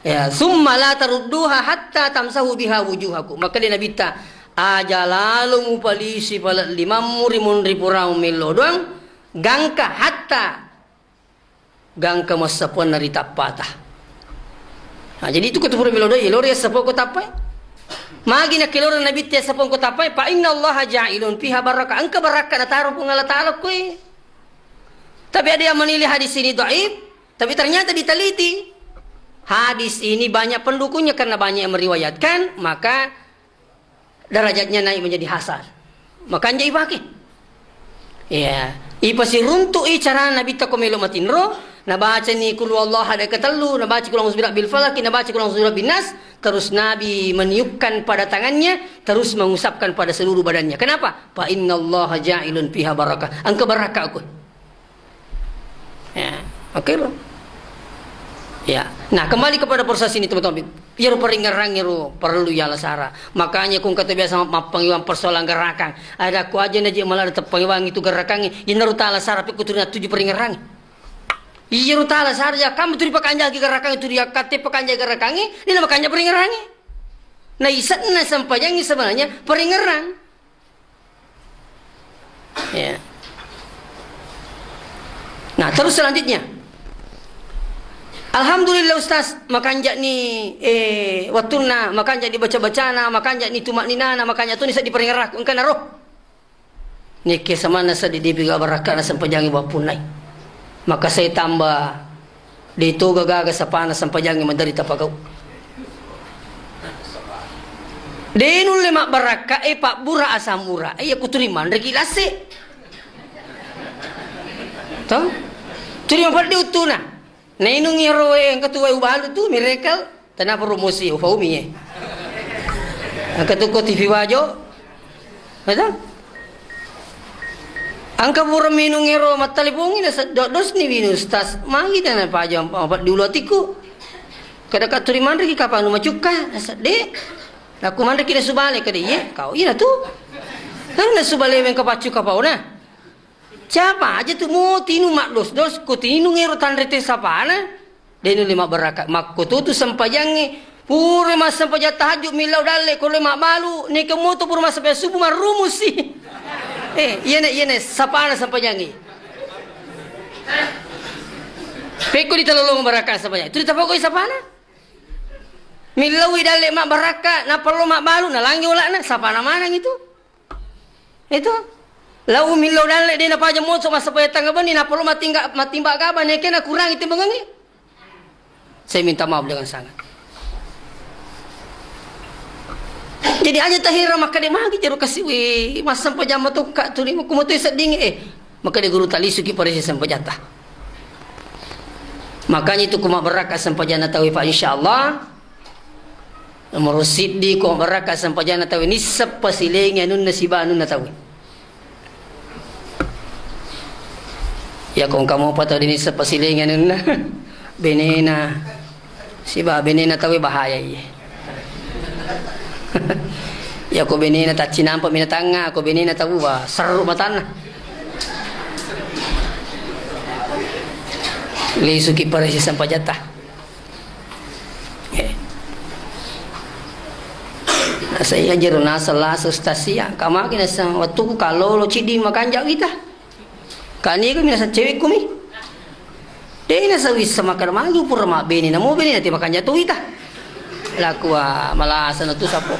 Ya, "Summa la tarudduha hatta tamsahu biha wujuhakum." Makkeda Nabitta, "Aja lalo mupalisi pale limammu ri munri puramu mello doang, gangka hatta, gangka massapuanna ri tappata." Nah, jadi itu ko tu pura mello doang, ya, lori assapoko tappai. Magi na keloro Nabitta assapoko tappai, "Fa inna Allaha ja'ilun fiha barakah." Engka barakka nataro Puang Allah Ta'ala kue. Tapi ada yang menilai hadis ini dhaif, tapi ternyata diteliti. Hadis ini banyak pendukungnya karena banyak yang meriwayatkan, maka derajatnya naik menjadi hasan. Maka anjai pakai. Ya, ipasiruntu'i cara Nabi tako melo matinro, nabacani kul huwallahu ahad ayat ketellu, nabaca kul a'udzu birabbil falaq, nabaca kul a'udzu birabbin nas, terus Nabi meniupkan pada tangannya, terus mengusapkan pada seluruh badannya. Kenapa? "Fa innallaha ja'ilun fiha barakah." Engka barakah aku. Ya, oke lo. Ya. Nah, kembali kepada proses ini, teman-teman. Iyaro paringerrang iyaro perlu yalasara. Makanya kung kata biasa mappangiwang persoalan gerakang. Ada ku aja naji malah tetap pangiwang itu gerakang. Iyaro talasara pekku turun tuju paringerrang. Iyaro talasara ya kamu turi pakanjaki gerakang itu dia kate pakanjaki gerakang. Ini nama kanja paringerrang. Nah, isetna sempajangi sebenarnya paringerrang. Ya. Nah, terus selanjutnya. Alhamdulillah Ustaz, makanja ni, eh, wattunna, makanja ni baca-bacana, makanja ni tumak ninana, makanja tu ni seddi paringerrang, engka naro. Neke samanna seddi dipiga barakana sempajangi bappunnai. Maka saya tambah Dé toga gaga sapana sempajangnge maderri tapagau. Dé nulle mabbarakkaé pabbura asam ura, iya kuturi manréki lassé. To? Turi mapeddi uttuna. Nainung iyaro waé engka tu waé ubalu tu, Miracle, tenapa promosi, ufaumi, eh. Engka tu ko T V Wajo. Ada? Engka pura minung ero mattelepongi, naseddo dosni winu Ustaz. Magi tana paja mapeddi ulu atiku. Kada katuri manriki kapang nu macukka, nasedde. Nakku manriki nasu bale, kada iye, kau ina tu. Kan nasu bale weng kapaccu kapauna. Siapa aja tu mo tinu maddos-dos, ko tinu ngero tanre te sapana. Dé nulle mabbarakka. Makkututu sempajangnge, pura massempajang tahajud millau dalle, ko loi mabbalu, neke moto pura massempajang subuh marrumusi. Eh, iyana, iyana, sapana sempajangnge. Pekko ditalolong barakka sempajangnge. Itu ditapakoi sapana. Millaui dalle mabbarakka, nappa lo mabbalu, nalangi ola'na, sapana maneng itu. Itu. Lau millau dalle dé napaja moco massapaya tengnga benni, nappa lo matingga-, matimba gaba, nekena kurangi timbangengngi. Saya minta maaf dengan sangat. Jadi aja tahera makkeda magi jero kasi we, massempajang matokka tuli, makkumoto seddingngi, eh, makkeda guru talisuki parese sempajatta. Makanya itu ku mabbarakka sempajanna tauwe, Pak, insyaallah. Nomoro siddi, ko barakka sempajanna tauwe, nisseng pasilengi anunna siba anunna tauwe. Iya, ko engka mopa tau dinisseng pasilengi anunna, benena, siba benena tauwe bahaya iye. Iya, ko benena taccinampa binatangnga, ko benena tau, wah, serru matanna. Lisuki parese sempajatta. Eh. Nasa iya jero nasa lasa ustaz iya. Kamaki nasa wattuku kallolo ciddi makanja wita. Kani kami nasa cewekku mi. Dé nasa wissa makkeda magi pura mabbene namo bene nate makanja tu wita. Lakua malasa na tu sapo.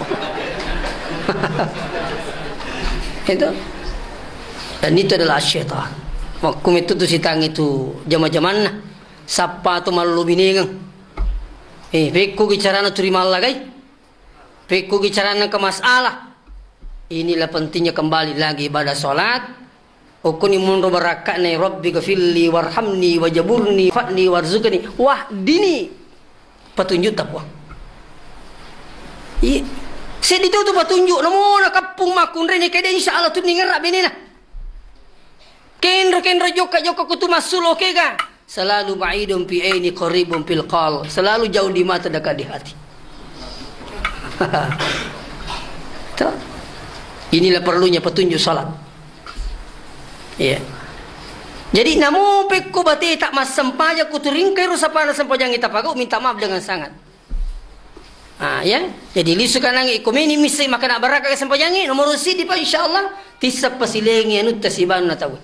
Itu. Dan itu adalah syaitan. Makkumettu tu sitang itu jama-jamanna. Sappa tu malluminengeng. Eh, pekko bicarana tu rimallagai. Pekko bicarana ke masalah. Inilah pentingnya kembali lagi ibadah salat. Okkoni monro barakka'na, "Rabbi ghafirli warhamni wajaburni fa'ni warzuqni wahdini." Patunjukta, Puang. Iya. Seddi to tu patunjuk, namona kappung makkunrai ni kede, insya Allah tu ningerra benena. Kenro-kenro jokka-jokka kutu massulo kega. Selalu ba'idun fi aini qaribun fil qal. Selalu jauh di mata, dekat di hati. Tuh. Inilah perlunya petunjuk salat. Iya. Jadi, namo pekko bate tak massempajang, kuturingkai ro sapana sempajang kita pagau, minta maaf dengan sangat. Ah, ya. Jadi, lisu kanangi, iko meni misse makana baraka sempajangi, nomor sidi pa, insya Allah, tissa pasilengi anutta sibanna tau.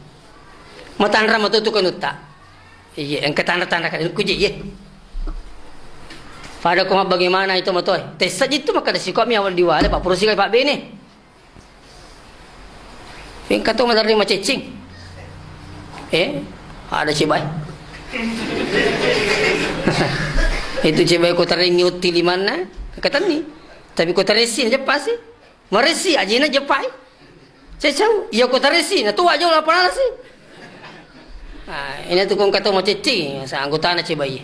Matanra matotu kanutta. Iya, engka tanra-tanra kanukku je, iya. Pada ko bagaimana itu matoe? Tessa jitu makana siko mi awal diwale, Pak Prosi kai Pak Bene. Engka to maderri maceccing. Eh, ada cebai. Itu cebai ko tarengi utti limanna, katenni. Tapi ko taresi aja pasti. Maresi ajena jepai. Cecau, iya ko taresi, na tua jauh lapang alas sih. Ah, ini tu kong kata mau cecing, sa anggotana cebai.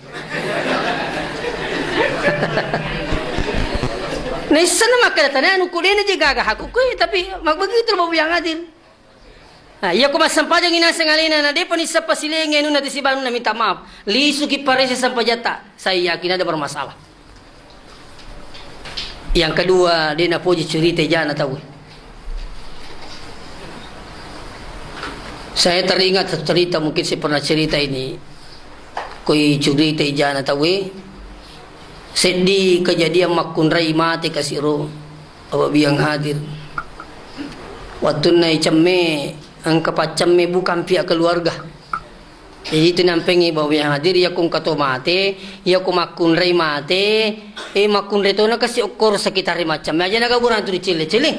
Nissana makkeda tane anu kudena je gaga hakku kue, tapi mak begitu mau yang adil. Ah, iya ko massempajang ina sengalena na depa nissappa silengi anunna tisibanna minta maaf. Lisuki parese sampajatta. Saya yakin ada bermasalah. Yang kedua, de napoji cerita jana tau. Saya teringat satu cerita, mungkin saya pernah cerita ini. Koi cerita jana tau. Seddi kejadian makkunrai mate kasiro. Apa biang hadir. Wattunna icemme, engka paccemme bukan pihak keluarga. Jadi itu nampengi bahwa yang hadir, iya kong kato mate, iya ko makkunrai mate, eh, makkunrai tona kasi okkoro sekitar macam. Aja naga burang tu dicele-cele.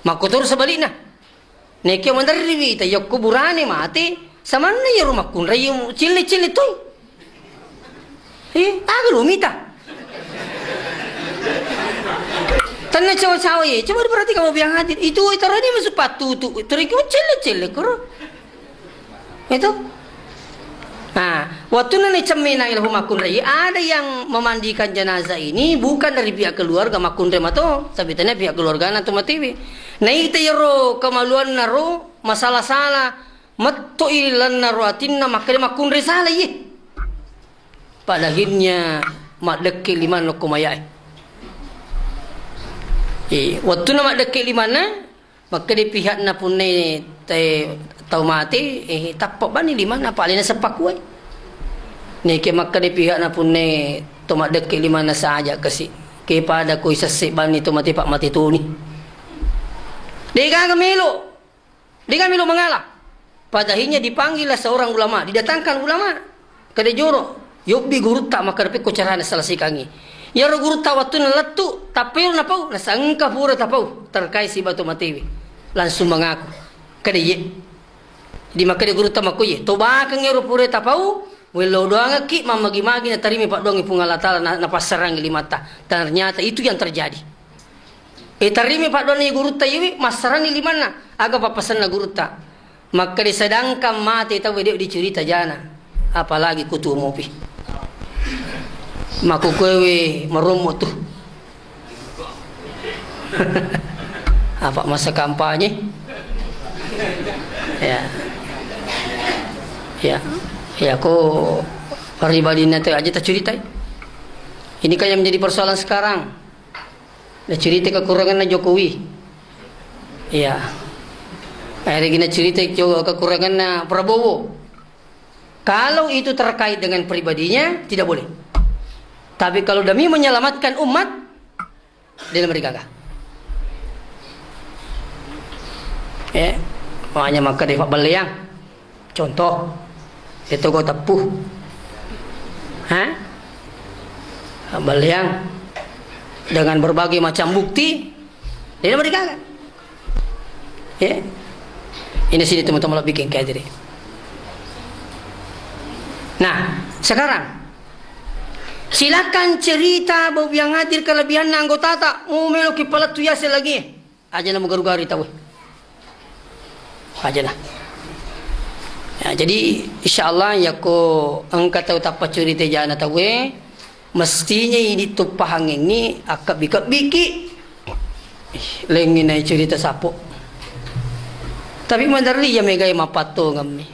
Makkotoro sebalikna. Nekia maderri wita, iya ko burane mate, samanna iya ro makkunrai cele-cele toi. Eh, aga lu mita? Tanna cawa-cawa ye. Coba diperhatikan mau biang hadir. Itu tarani masuk patutu. Terus cele-cele koro. Itu. Nah, waktu nana cemmena ilahu makkunrai, ada yang memandikan jenazah ini bukan dari pihak keluarga makkunrai mato, tapi tanya pihak keluarga na tu matewi. Nah, itu yaro kemaluan naro masalah-salah. Metto ilanna ro atinna makkeda makkunrai sala iye. Pada akhirnya maddekke limanna ko mayae. Eh, wattunna maddekke limanna, makkeda pihakna punne te-, tau mate, eh, tappa bani limanna, apa alena seppa kuai. Neke makkeda pihakna punne to maddekke limanna saja kasi. Ke pada koi sesse bani to mate, pak mate toni. Degaga melo. Degaga melo mangala. Pada akhirnya dipanggillah seorang ulama, didatangkan ulama. Kada joro, yobbi gurutta makkeda pekko carana selesaikangi. Yaro gurutta wattunna lettu, tappero napau, nasangka pura tapau, terkait si batu matewe. Langsung mengaku. Kada iye. Di makkeda gurutta makko iye, tobakeng yaro pura tapau, wello doangekki, mammagi-magi natarimi paddoangi Puang Allah Ta'ala, na-, napassarangi limatta. Ternyata itu yang terjadi. Eh, tarimi paddoanna gurutta iwi, massaranni limanna. Aga pappasenna gurutta? Makkeda sedangkan mate tau de dicurita jana. Apalagi kutu mopi. Makkukuewe marommo tu. Apa masa kampanye? Ya. Ya. Ya, ko pribadinna tau aja tacuritai. Ini kan yang menjadi persoalan sekarang. Nacurita kekuranganna Jokowi. Iya. Akhirnya gina cerita ke-, kekuranganna Prabowo. Kalau itu terkait dengan pribadinya, tidak boleh. Tapi kalau demi menyelamatkan umat, dia lebih gagah. Eh, makanya maka dia Pak Baleang. Contoh, itu kau tepuh. Hah? Baleang dengan berbagai macam bukti, dia lebih gagah. Ya. Ini sini teman-teman lebih kengkadiri. Nah, sekarang silakan cerita bau yang hadir kelebihan anggota tak mau melo ki palettu yase lagi. Aja na mugaru-garu tau. Aja na. Ya, jadi insyaallah yako engka tau tappa cerita jana tau e, mestinya idi tuppahangengi akkebbi-kebbiki. Ih, lengi nai cerita sapo. Tapi maderri ya megai mapattongemmi.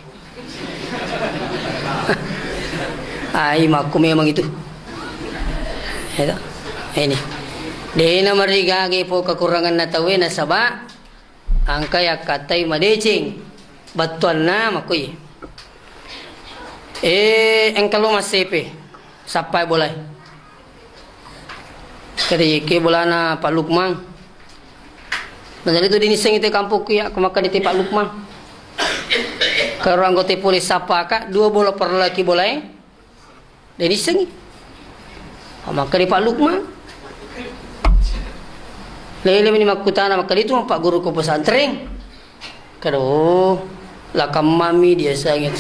Ai makku memang itu. Ya, ini. Dena marigaga po kekuranganna tauwe nasaba engka yakkatai madeceng. Battuanna makku iye. Eh, engka lo massepe. Sappai bolai. Kada yeke bolana Pak Lukman. Maderri tu dinissengi te kampokku ya, ko makkeda te Pak Lukman. Karo anggota pole sapaka, dua bola parellaki bolae. De nissengi. Makkeda Pak Lukman. Lele meni makkutana makkeda itu Pak Guru ko pesantren. Kado, lakammami dia sanget.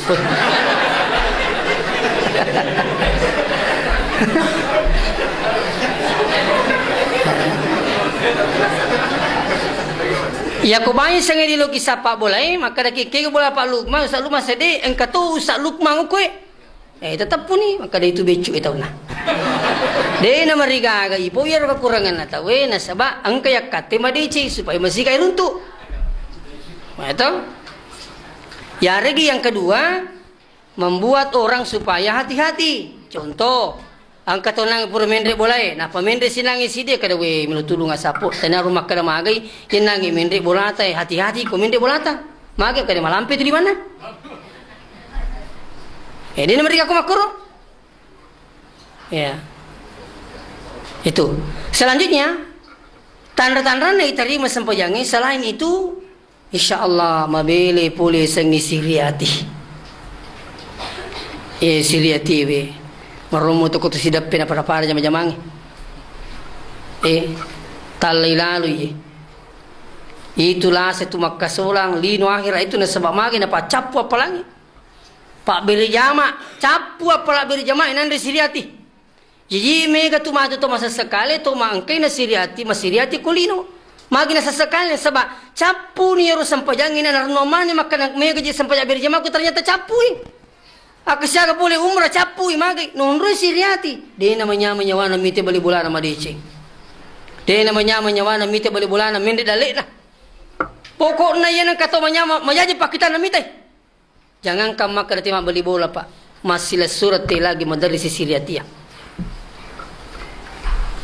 Iya ko bai sange di loki sapa bolai, maka daki kega bola Pak Lukman, Ustaz Lukman sede, engka tu Ustaz Lukman kowe. Eh, tetep puni, makkeda itu beccu e taunna. De na marigaga ipo iyaro kekuranganna tauwe nasaba engka yakkatte madeceng supaya masiga iruntu. Nah, itu. Yaregi yang kedua, membuat orang supaya hati-hati. Contoh, engka to nange pura menre bolae, nappa menre sinange side kada we melo tulung asapo. Tena rumah kada magai, yenange menre bolata, hati-hati ko menre bolata. Mage kada malampe tu di mana? Eh, de na marigaga ko makkoro. Ya. Itu. Selanjutnya, tanra-tanranna iterima sempajangnge, selain itu, insya Allah mabele pole sengngi siriati. Eh, siriati we. Marommo toko tu sideppe na pada-pada jama-jamangnge. Eh, tallai lalui. Itu lase tu makkasolang, lino akhirat itu nasaba mage napacappu appalangnge. Pabbere jama, cappu appala bere jama, inanre siriati. Jaji mega tu matu to masessekale, to maengkai na siriati, masiriati ko lino. Magi na sessekale, saba cappu ni ero sempajangnge na narennuang mani makkana mega je sempajang bere jama ku ternyata cappui. Akka siaga pole umrah cappui magi, nonroi siriati. De na manyama nyawana mite bali bolana madeceng. De na manyama nyawana mite bali bolana menre dalle'na. Pokokna iya nengka to manyama, majaji pakkitanna mitai. Jangankan makkeda te mabbali bola, Pak. Massilessureng te lagi maderri sisiriatia.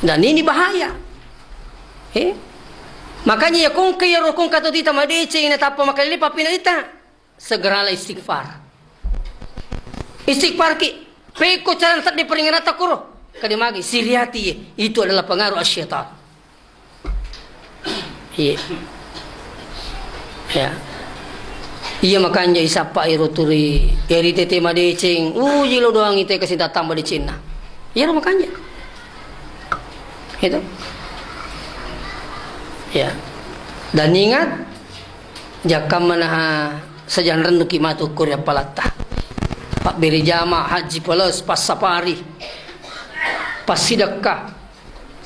Dan ini bahaya. Eh? Makanya ya kongke ya rokong kata tita madeceng na tappa makalele papina ita. Segeralah istighfar. Istighfar ki. Peko cara tedde peringatan kuro. Kade magi siriati ye. Itu adalah pengaruh asyaitan. Iya. Ya. Iya makanja isappa iro turi. Eri tete madeceng. Uji lo doang ite kasi tatamba decenna. Iya lo makanja. Itu. Ya. Dan ingat, jakka manaha sajang rennuki matu kuri appalatta. Pabbere jama, haji peles, passapari, passidekka.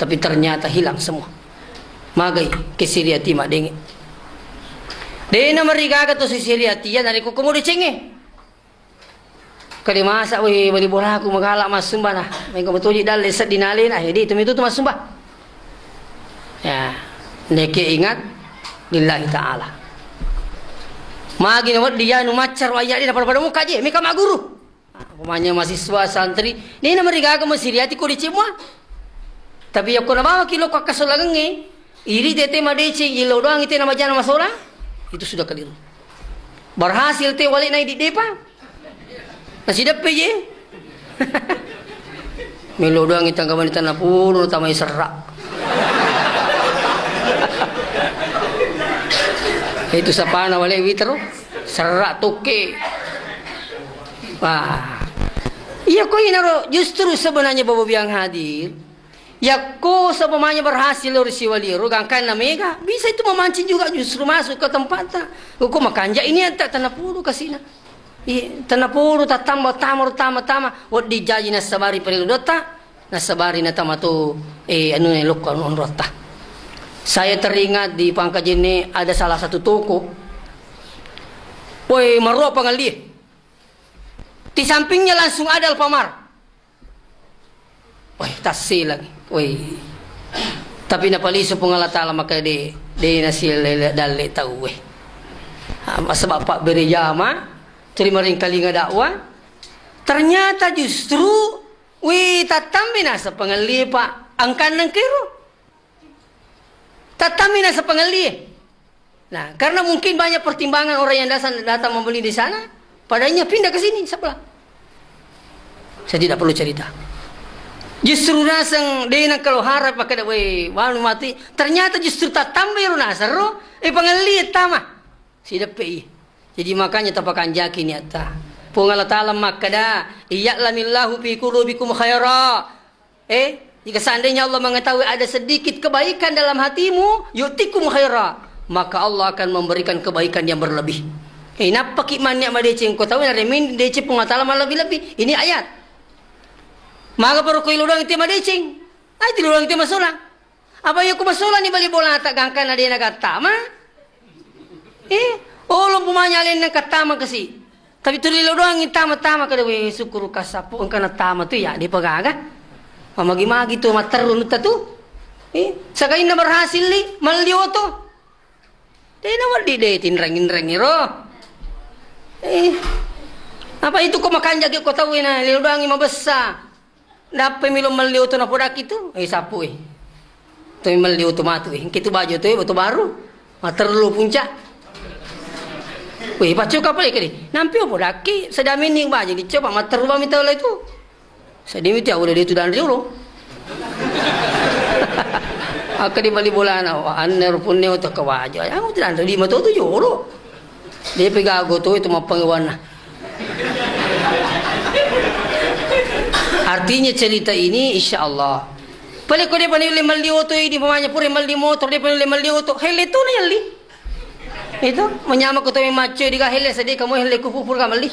Tapi ternyata hilang semua. Magai kesiriati madenge. Dena marigaga to sisiriatia narekko komo decengnge. Kade masa we bali bolaku magala massumba na. Mengko metoji dalle seddi nalena. Jadi itu mitu tu massumba. Ya, neke ingat lillahi ta'ala. Magi na weddi yanu maccaro ayat dina pada-pada muka je, meka maguru. Nah, umpamanya mahasiswa, santri, dena marigaga masiriati ko deceng mua. Tapi yakko nabawaki lokko akkasolangengnge, iri tete madeceng, illau doang ite namajana masolang, itu sudah keliru. Berhasil te wale nai di depa. Nasideppe je. Melo doang itangga wanita napuru tamai serra. Itu sapana wale witro, serra tokke. Wah. Iya ko inaro justru sebenarnya Bapak yang hadir. Yakko seumpamanya berhasil lao ri siwaliero, gangkanna mega, bisa itu memancing juga justru masuk ke tempatnya. Ko makanja ini anta tanapodo kasina. Iya, tanapodo tattamba tama, tama, tama. Wedding jaji nassabari pale dotta, nassabari natama to, eh, anu ne lokko anu onrotta. Saya teringat di Pangkajene ada salah satu toko. Woi, maruwa pangellie. Di sampingnya langsung ada Alfamart. Woi, tassilang. Woi. Tapi napalisu Puang Allah Taala maka de, de nasilela dalle tau, weh. Ah, sebab Pak Bere Jama, tuli maringkalinga dakwah. Ternyata justru, wih, tattambe nasa pangellie, Pak. Angkanna kero. Tattambe nasa pangellie. Nah, karena mungkin banyak pertimbangan orang yang datang, datang membeli di sana, padanya pindah ke sini sebelah. Saya tidak perlu cerita. Justru naseng dena kalau harap pakai weh wanu mati, ternyata justru tattambe ro nasero, eh, pangellie tama. Sideppe i. Jadi makanya tapakanjaki niatta. Puang Allah Taala makkada, "Iya'lamillahu fi qulubikum khaira." Eh, jika seandainya Allah mengetahui ada sedikit kebaikan dalam hatimu, yu'tikum khaira, maka Allah akan memberikan kebaikan yang berlebih. Eh, nappaki mannia madeceng ko tau na remin deceng Puang Allah Taala malebbi-lebbi. Ini ayat. Maga baru ko ilodoang te madeceng. Ai tilodoang te masolang. Apa iya ku masolang ni bali bolata gangkana dena gattama? Eh, olo pumanya alenna kattama kasi. Tapi tuli lo doang tama-tama kada, weh, syukur kasapu engka na tama tu ya, de pagaga. Mamagi-magi tu matteru nutta tu. Eh, sakainna berhasil li, malli oto. De na waddi de tinreng-inreng ro. Eh, apa itu ko makanja ko tau na lo doang mabessa. Nappai melo melli oto napodakki tu? Eh, sapu, eh. Toi melli oto matu, eh. Engka tu baju tu, eh, oto baru. Materlu puncak. Weh, paccu kapal, eh, kedi. Nampi opo dakki, sedamenni baju dicoba, materru bami tau lai tu. Sedimi tu, udah dia tu dan riolo. Akka di bali bolana, wah, anne rupunne oto ke baju. Aku tidak ada lima tu, tu jolo. Depe gago to itu mappangewanna. Artinya cerita ini insya Allah. Pale ko depa nulle melli oto ini, pamanya pura melli motor, depa nulle melli oto, hele tu na yelli. Itu menyama ko to macco diga hele sedih kamu hele ku pupur ka melli.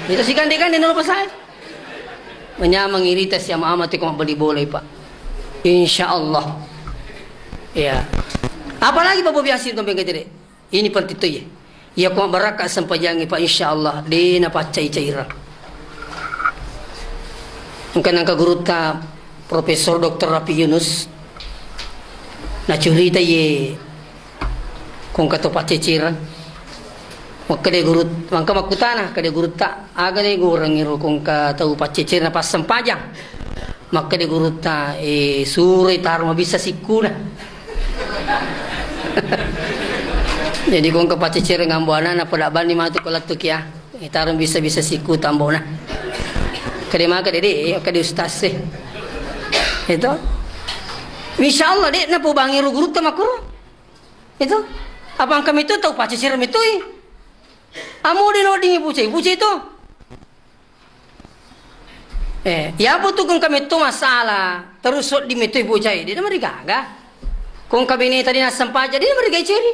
Itu si gande-gande nolo pasai. Menyama ngirita si ama-ama tu ko mabbali bola, Pak. Insya Allah. Ya. Apalagi bapak biasa itu pengen. Ini penting tu, ya. Iya ko mabbarakka sempajangnge, Pak, insya Allah de napaccai-caireng. Engka nangka gurutta Profesor Doktor Rafi Yunus, nacurita ye kongka to paccecereng. Makkeda guru, mangka makkutana, keda gurutta, aga ne goreng iro kongka tau paccecereng na passempajang? Makkeda gurutta, eh, suroi taro mabissa sikkuna. Jadi ko engka paccecereng ambo anana, pada bani matu ko lettu kia. Eh, taro bisa-bisa sikku tambona. Kade maka dede, eh, kade ustaz sih. Itu. Insya Allah, de, napo bangi ro gurutta makuru. Itu. Apa engka mitu tau paccecereng mitui. Amo de no dingi bucai, bucai itu. Eh, iya butu kong kami tu masalah, terus soddi metu ibu jai, de namarigaga. Kong kami ni tadi nasempajang, de namarigai ceri.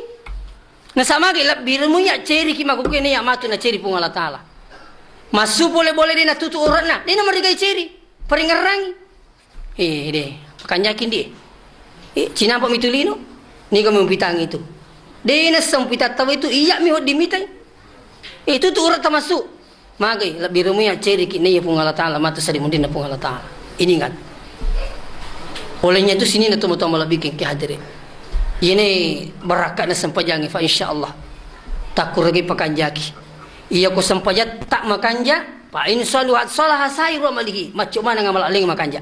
Nasama ge lebbi remu ya ceri ki maku kene ya matu na ceri Puang Allah Taala. Masu boleh-boleh de natutu uratna, de namarigai ceri. Peringerangi. Eh, de, pakanjakin di. Eh, cinampa mitulino. Ni kami mempitang itu. De nasempi tattawa itu, iya mi hoddi mitai. Eh, itu tu urat termasuk. Magai, lebbi rumui acceriki naiya Puang Allah Taala, matu sari munrinna Puang Allah Taala. Ini ingat. Olehnya itu sini na tomatoa malebbi kengke hadere. Ini barakatna sempajangi, fa insya Allah. Takkuragi pakanjaki. Iya ko sempajatta makanja, fa in saluhat salaha sairu amalihi. Macco mana ngamal aleng makanja.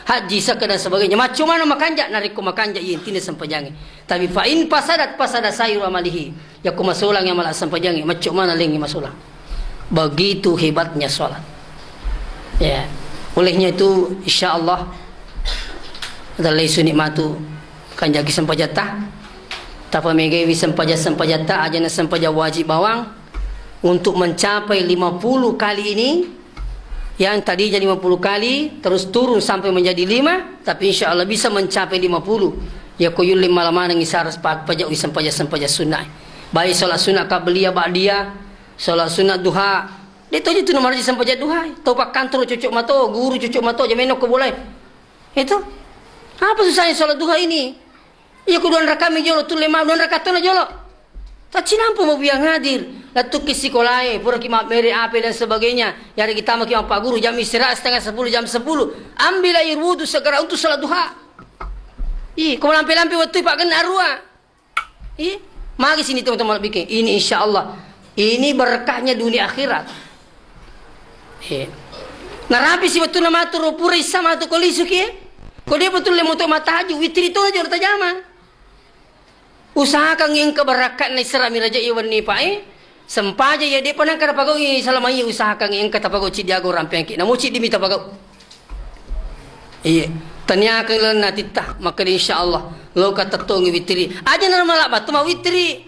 Haji, zakat dan sebagainya. Macco mana makanja, narekko makanja iya intinna sempajangi. Tapi fa in fasadat fasada sairu amalihi. Yakko masolang amala sempajangi, macco mana lengi masolang. Begitu hebatnya sholat. Ya. Olehnya itu, insya Allah, dalai suni matu kanjaki sempajatta. Tapamegai sempajang-sempajatta, ajana sempajang wajib bawang. Untuk mencapai lima puluh kali ini, Yang tadinya lima puluh kali, terus turun sampai menjadi lima, tapi insya Allah bisa mencapai lima puluh. Ya, ko yulle mala maneng isara sepa-, pajak wi sempajang-sempajang sunnah. Baik sholat sunnah qabliyah, ba'diyah, sholat sunnah duha. De' to itu nomor sempajang duha. Tau pakkantoro cocok mato, guru cocok mato, jameno ko boleh. Itu. Apa susahnya sholat duha ini? Iya, ku dua rakaat mi jolo, tulle ma dua rakaat tona jolo. Taccinampu mo biang hadir. Lattukki sikolae, puraki mabbere ape dan sebagainya. Yare kita maki mappaguru jam istirahat setengah sepuluh, jam sepuluh. Ambil air wudhu segera untuk sholat duha. Ih, ko lampe-lampe wettu pak kena arua. Ih, magi sini teman-teman bikin. Ini insya Allah. Ini berkahnya dunia akhirat. Iya. Narapi si wettunna matu ro pura issa matu ko lisu ki. Ko de betul le moto matahaju, witri to aja tajama. Usahakan engka barakkatna isra mirajai wenni pae. Sempaja ya de panang kada pagau salama iya, usahakan engka tapagau ciddi ago rampeangki. Namo ciddi mi tapagau. Iya. Taniakan lenna titta, maka insya Allah lo katettongi witri. Aja na malak batu ma witri.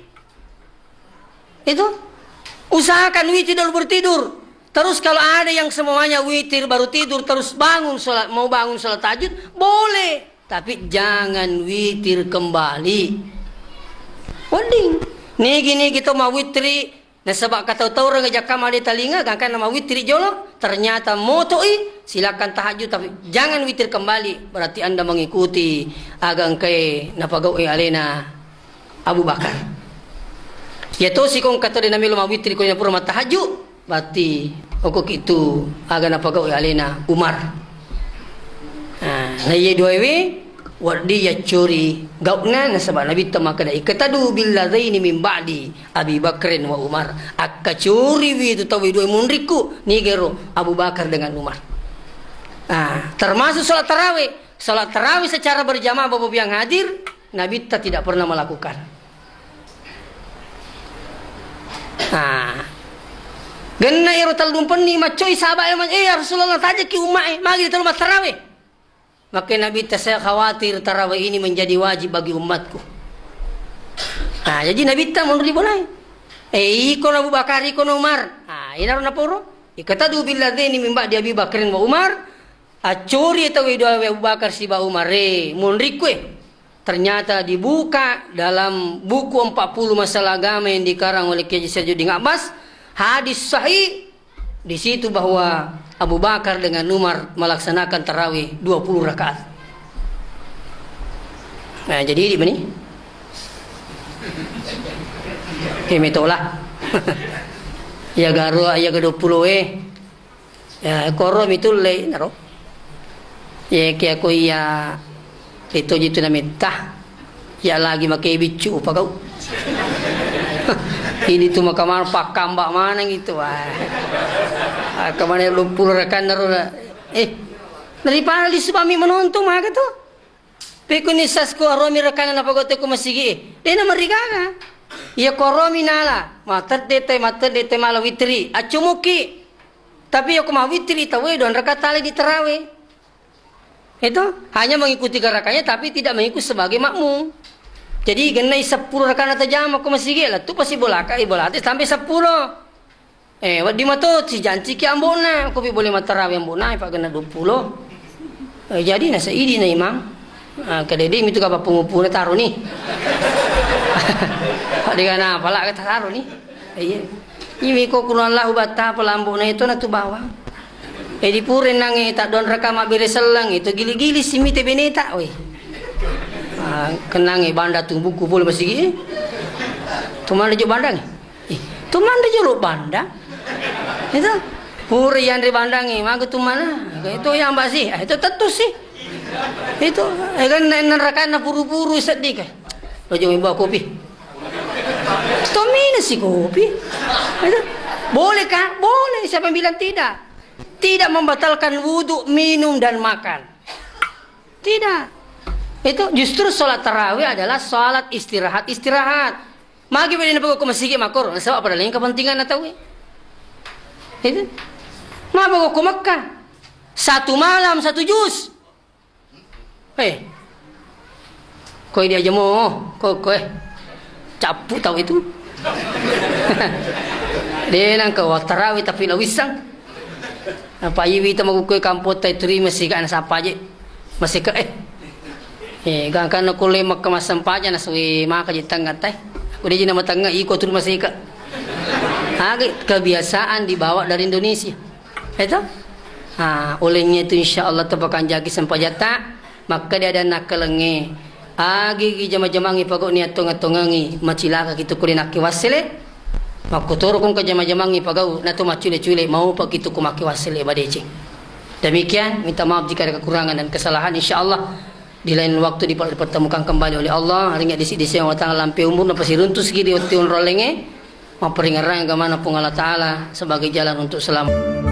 Itu. Usahakan witir dulu baru tidur. Terus kalau ada yang semuanya witir baru tidur, terus bangun sholat, mau bangun sholat tahajud, boleh. Tapi jangan witir kembali. Wedding. Nigi-nigi to mawitri, nasaba katau-tau rega jakka made talinga, gangkan nama witri jolo, ternyata motoi, silakan tahajud, tapi jangan witir kembali. Berarti Anda mengikuti agangkai napagau'i alena Abu Bakar. Iya tosi ko engka to de namelo mawitri ko pura mattahajju, berarti okko kitu aga napagau alena Umar. Nah, na iye duaewe wedding yaccuri gaukna nasaba Nabitta makkeda, "Iqtadu billadzaini min ba'di Abi Bakrin wa Umar." Akkacuriwi tu tauwe dua munrikku, nigero Abu Bakar dengan Umar. Nah, termasuk sholat tarawih. Sholat tarawih secara berjamaah Bapak yang hadir, Nabitta tidak pernah melakukan. Nah, genna ero tellumpenni maccoi sahabat e, "Eh, ya Rasulullah, tajaki umma e, magi telu mattarawe?" Maka Nabitta, "Saya khawatir tarawih ini menjadi wajib bagi umatku." Nah, jadi Nabitta mundur di bolai. Eh, iko Abu Bakar, iko Umar. Nah, inaro naporo. Iqtadu billadzaini min ba'di Abi Bakrin wa Umar. Accuri tauwe dua Abu Bakar siba Umar e, munrikku e. Ternyata dibuka dalam buku empat puluh masalah agama yang dikarang oleh Kiai Haji Syajuddin Abbas, hadis sahih di situ bahwa Abu Bakar dengan Umar melaksanakan tarawih dua puluh rakaat. Nah, jadi di mana? Oke, metola. Ya garo, ya ke dua puluh eh. Ya, koro mi tulle naro. Ye, ke aku iya itu jitu na metta. Ya lagi make biccu upagau. Ini tu makamar pakamba mana gitu. Wah. Ah, kemana lu puluh rekan naro na. Eh, daripada di sebami menonton maka tu. Pekuni sasku aromi rakana napagau te ku masigi e. Dena marigaga. Iya ko aromi nala. Matedde te, matedde te mala witri. Accumuki. Tapi iya ko mawitri tawe dua rakaat tali di tarawih. Itu hanya mengikuti gerakannya tapi tidak mengikut sebagai makmum. Jadi gennai sepuluh rakana tajama ko masigi, lettu pasi bolaka, eh, bolate sampai sepuluh. Eh, wedding mato sijanciki ambo'na, kopi boleh mattarawe ambo'na, eh, paggenna dua puluh. Eh, jadi nasa idi na imang. Ah, kedede mitu kapa pungupuna taro ni. Padegana pala kata taro ni. Eh, iya. Ini ko kuno Allahu batta pelambo'na itu na tu bawang. Eh, di pure nange tak don rekam bere sellang itu gili-gili simite beneta, weh. Ah, kenange banda tu buku boleh masigi. Tumanda jo bandang. Ih, tu mande jolo bandang. Itu. Pura yanre bandangi, mago tu mana? Itu yang basi. Ah, itu tetu sih. Itu, eh, kan nen rakana puru-puru sedih kan. Lo jangan bawa kopi. Tomina si kopi. Itu. Boleh kan? Boleh. Siapa yang bilang tidak? Tidak membatalkan wudhu, minum, dan makan. Tidak. Itu justru sholat tarawih adalah sholat istirahat-istirahat. Magi beda napagokko masigi makoro, nasaba pada lain kepentingan na tauwe. Itu. Mapagokko Mekah. Satu malam satu juz. Eh. Koi dia jemo, ko ko eh. Cappu tau itu. De nangka wa tarawih tapi la wissang. Apa iwi ta makukkue kampotta turi masika na sapa je. Masika, eh. Eh, gangkanna kulle makka massempajang nasui maka je tengnga tai. Aku dia jina matengnga iko turi masika. Agi kebiasaan dibawa dari Indonesia. Itu? Ah, olehnya itu insya Allah tepakanjaki sempajatta. Makkeda adanna akkalengnge, agi-agi jama-jamangngi pagau ni attonga-tongangi, macilaka kitu kuli nakke wassele. Makkutoro kongka jama-jamangngi pagau, nato maccule-cule, mau pa kitu ku makke wassele badeceng. Demikian, minta maaf jika ada kekurangan dan kesalahan. Insya Allah, di lain waktu dipertemukan kembali oleh Allah. Ringat disi-disi Allah Ta'ala lampe umur, napasiruntu sigi di wettu onrolengnge, maperingerang agamana Puang Allah Ta'ala sebagai jalan untuk selamat.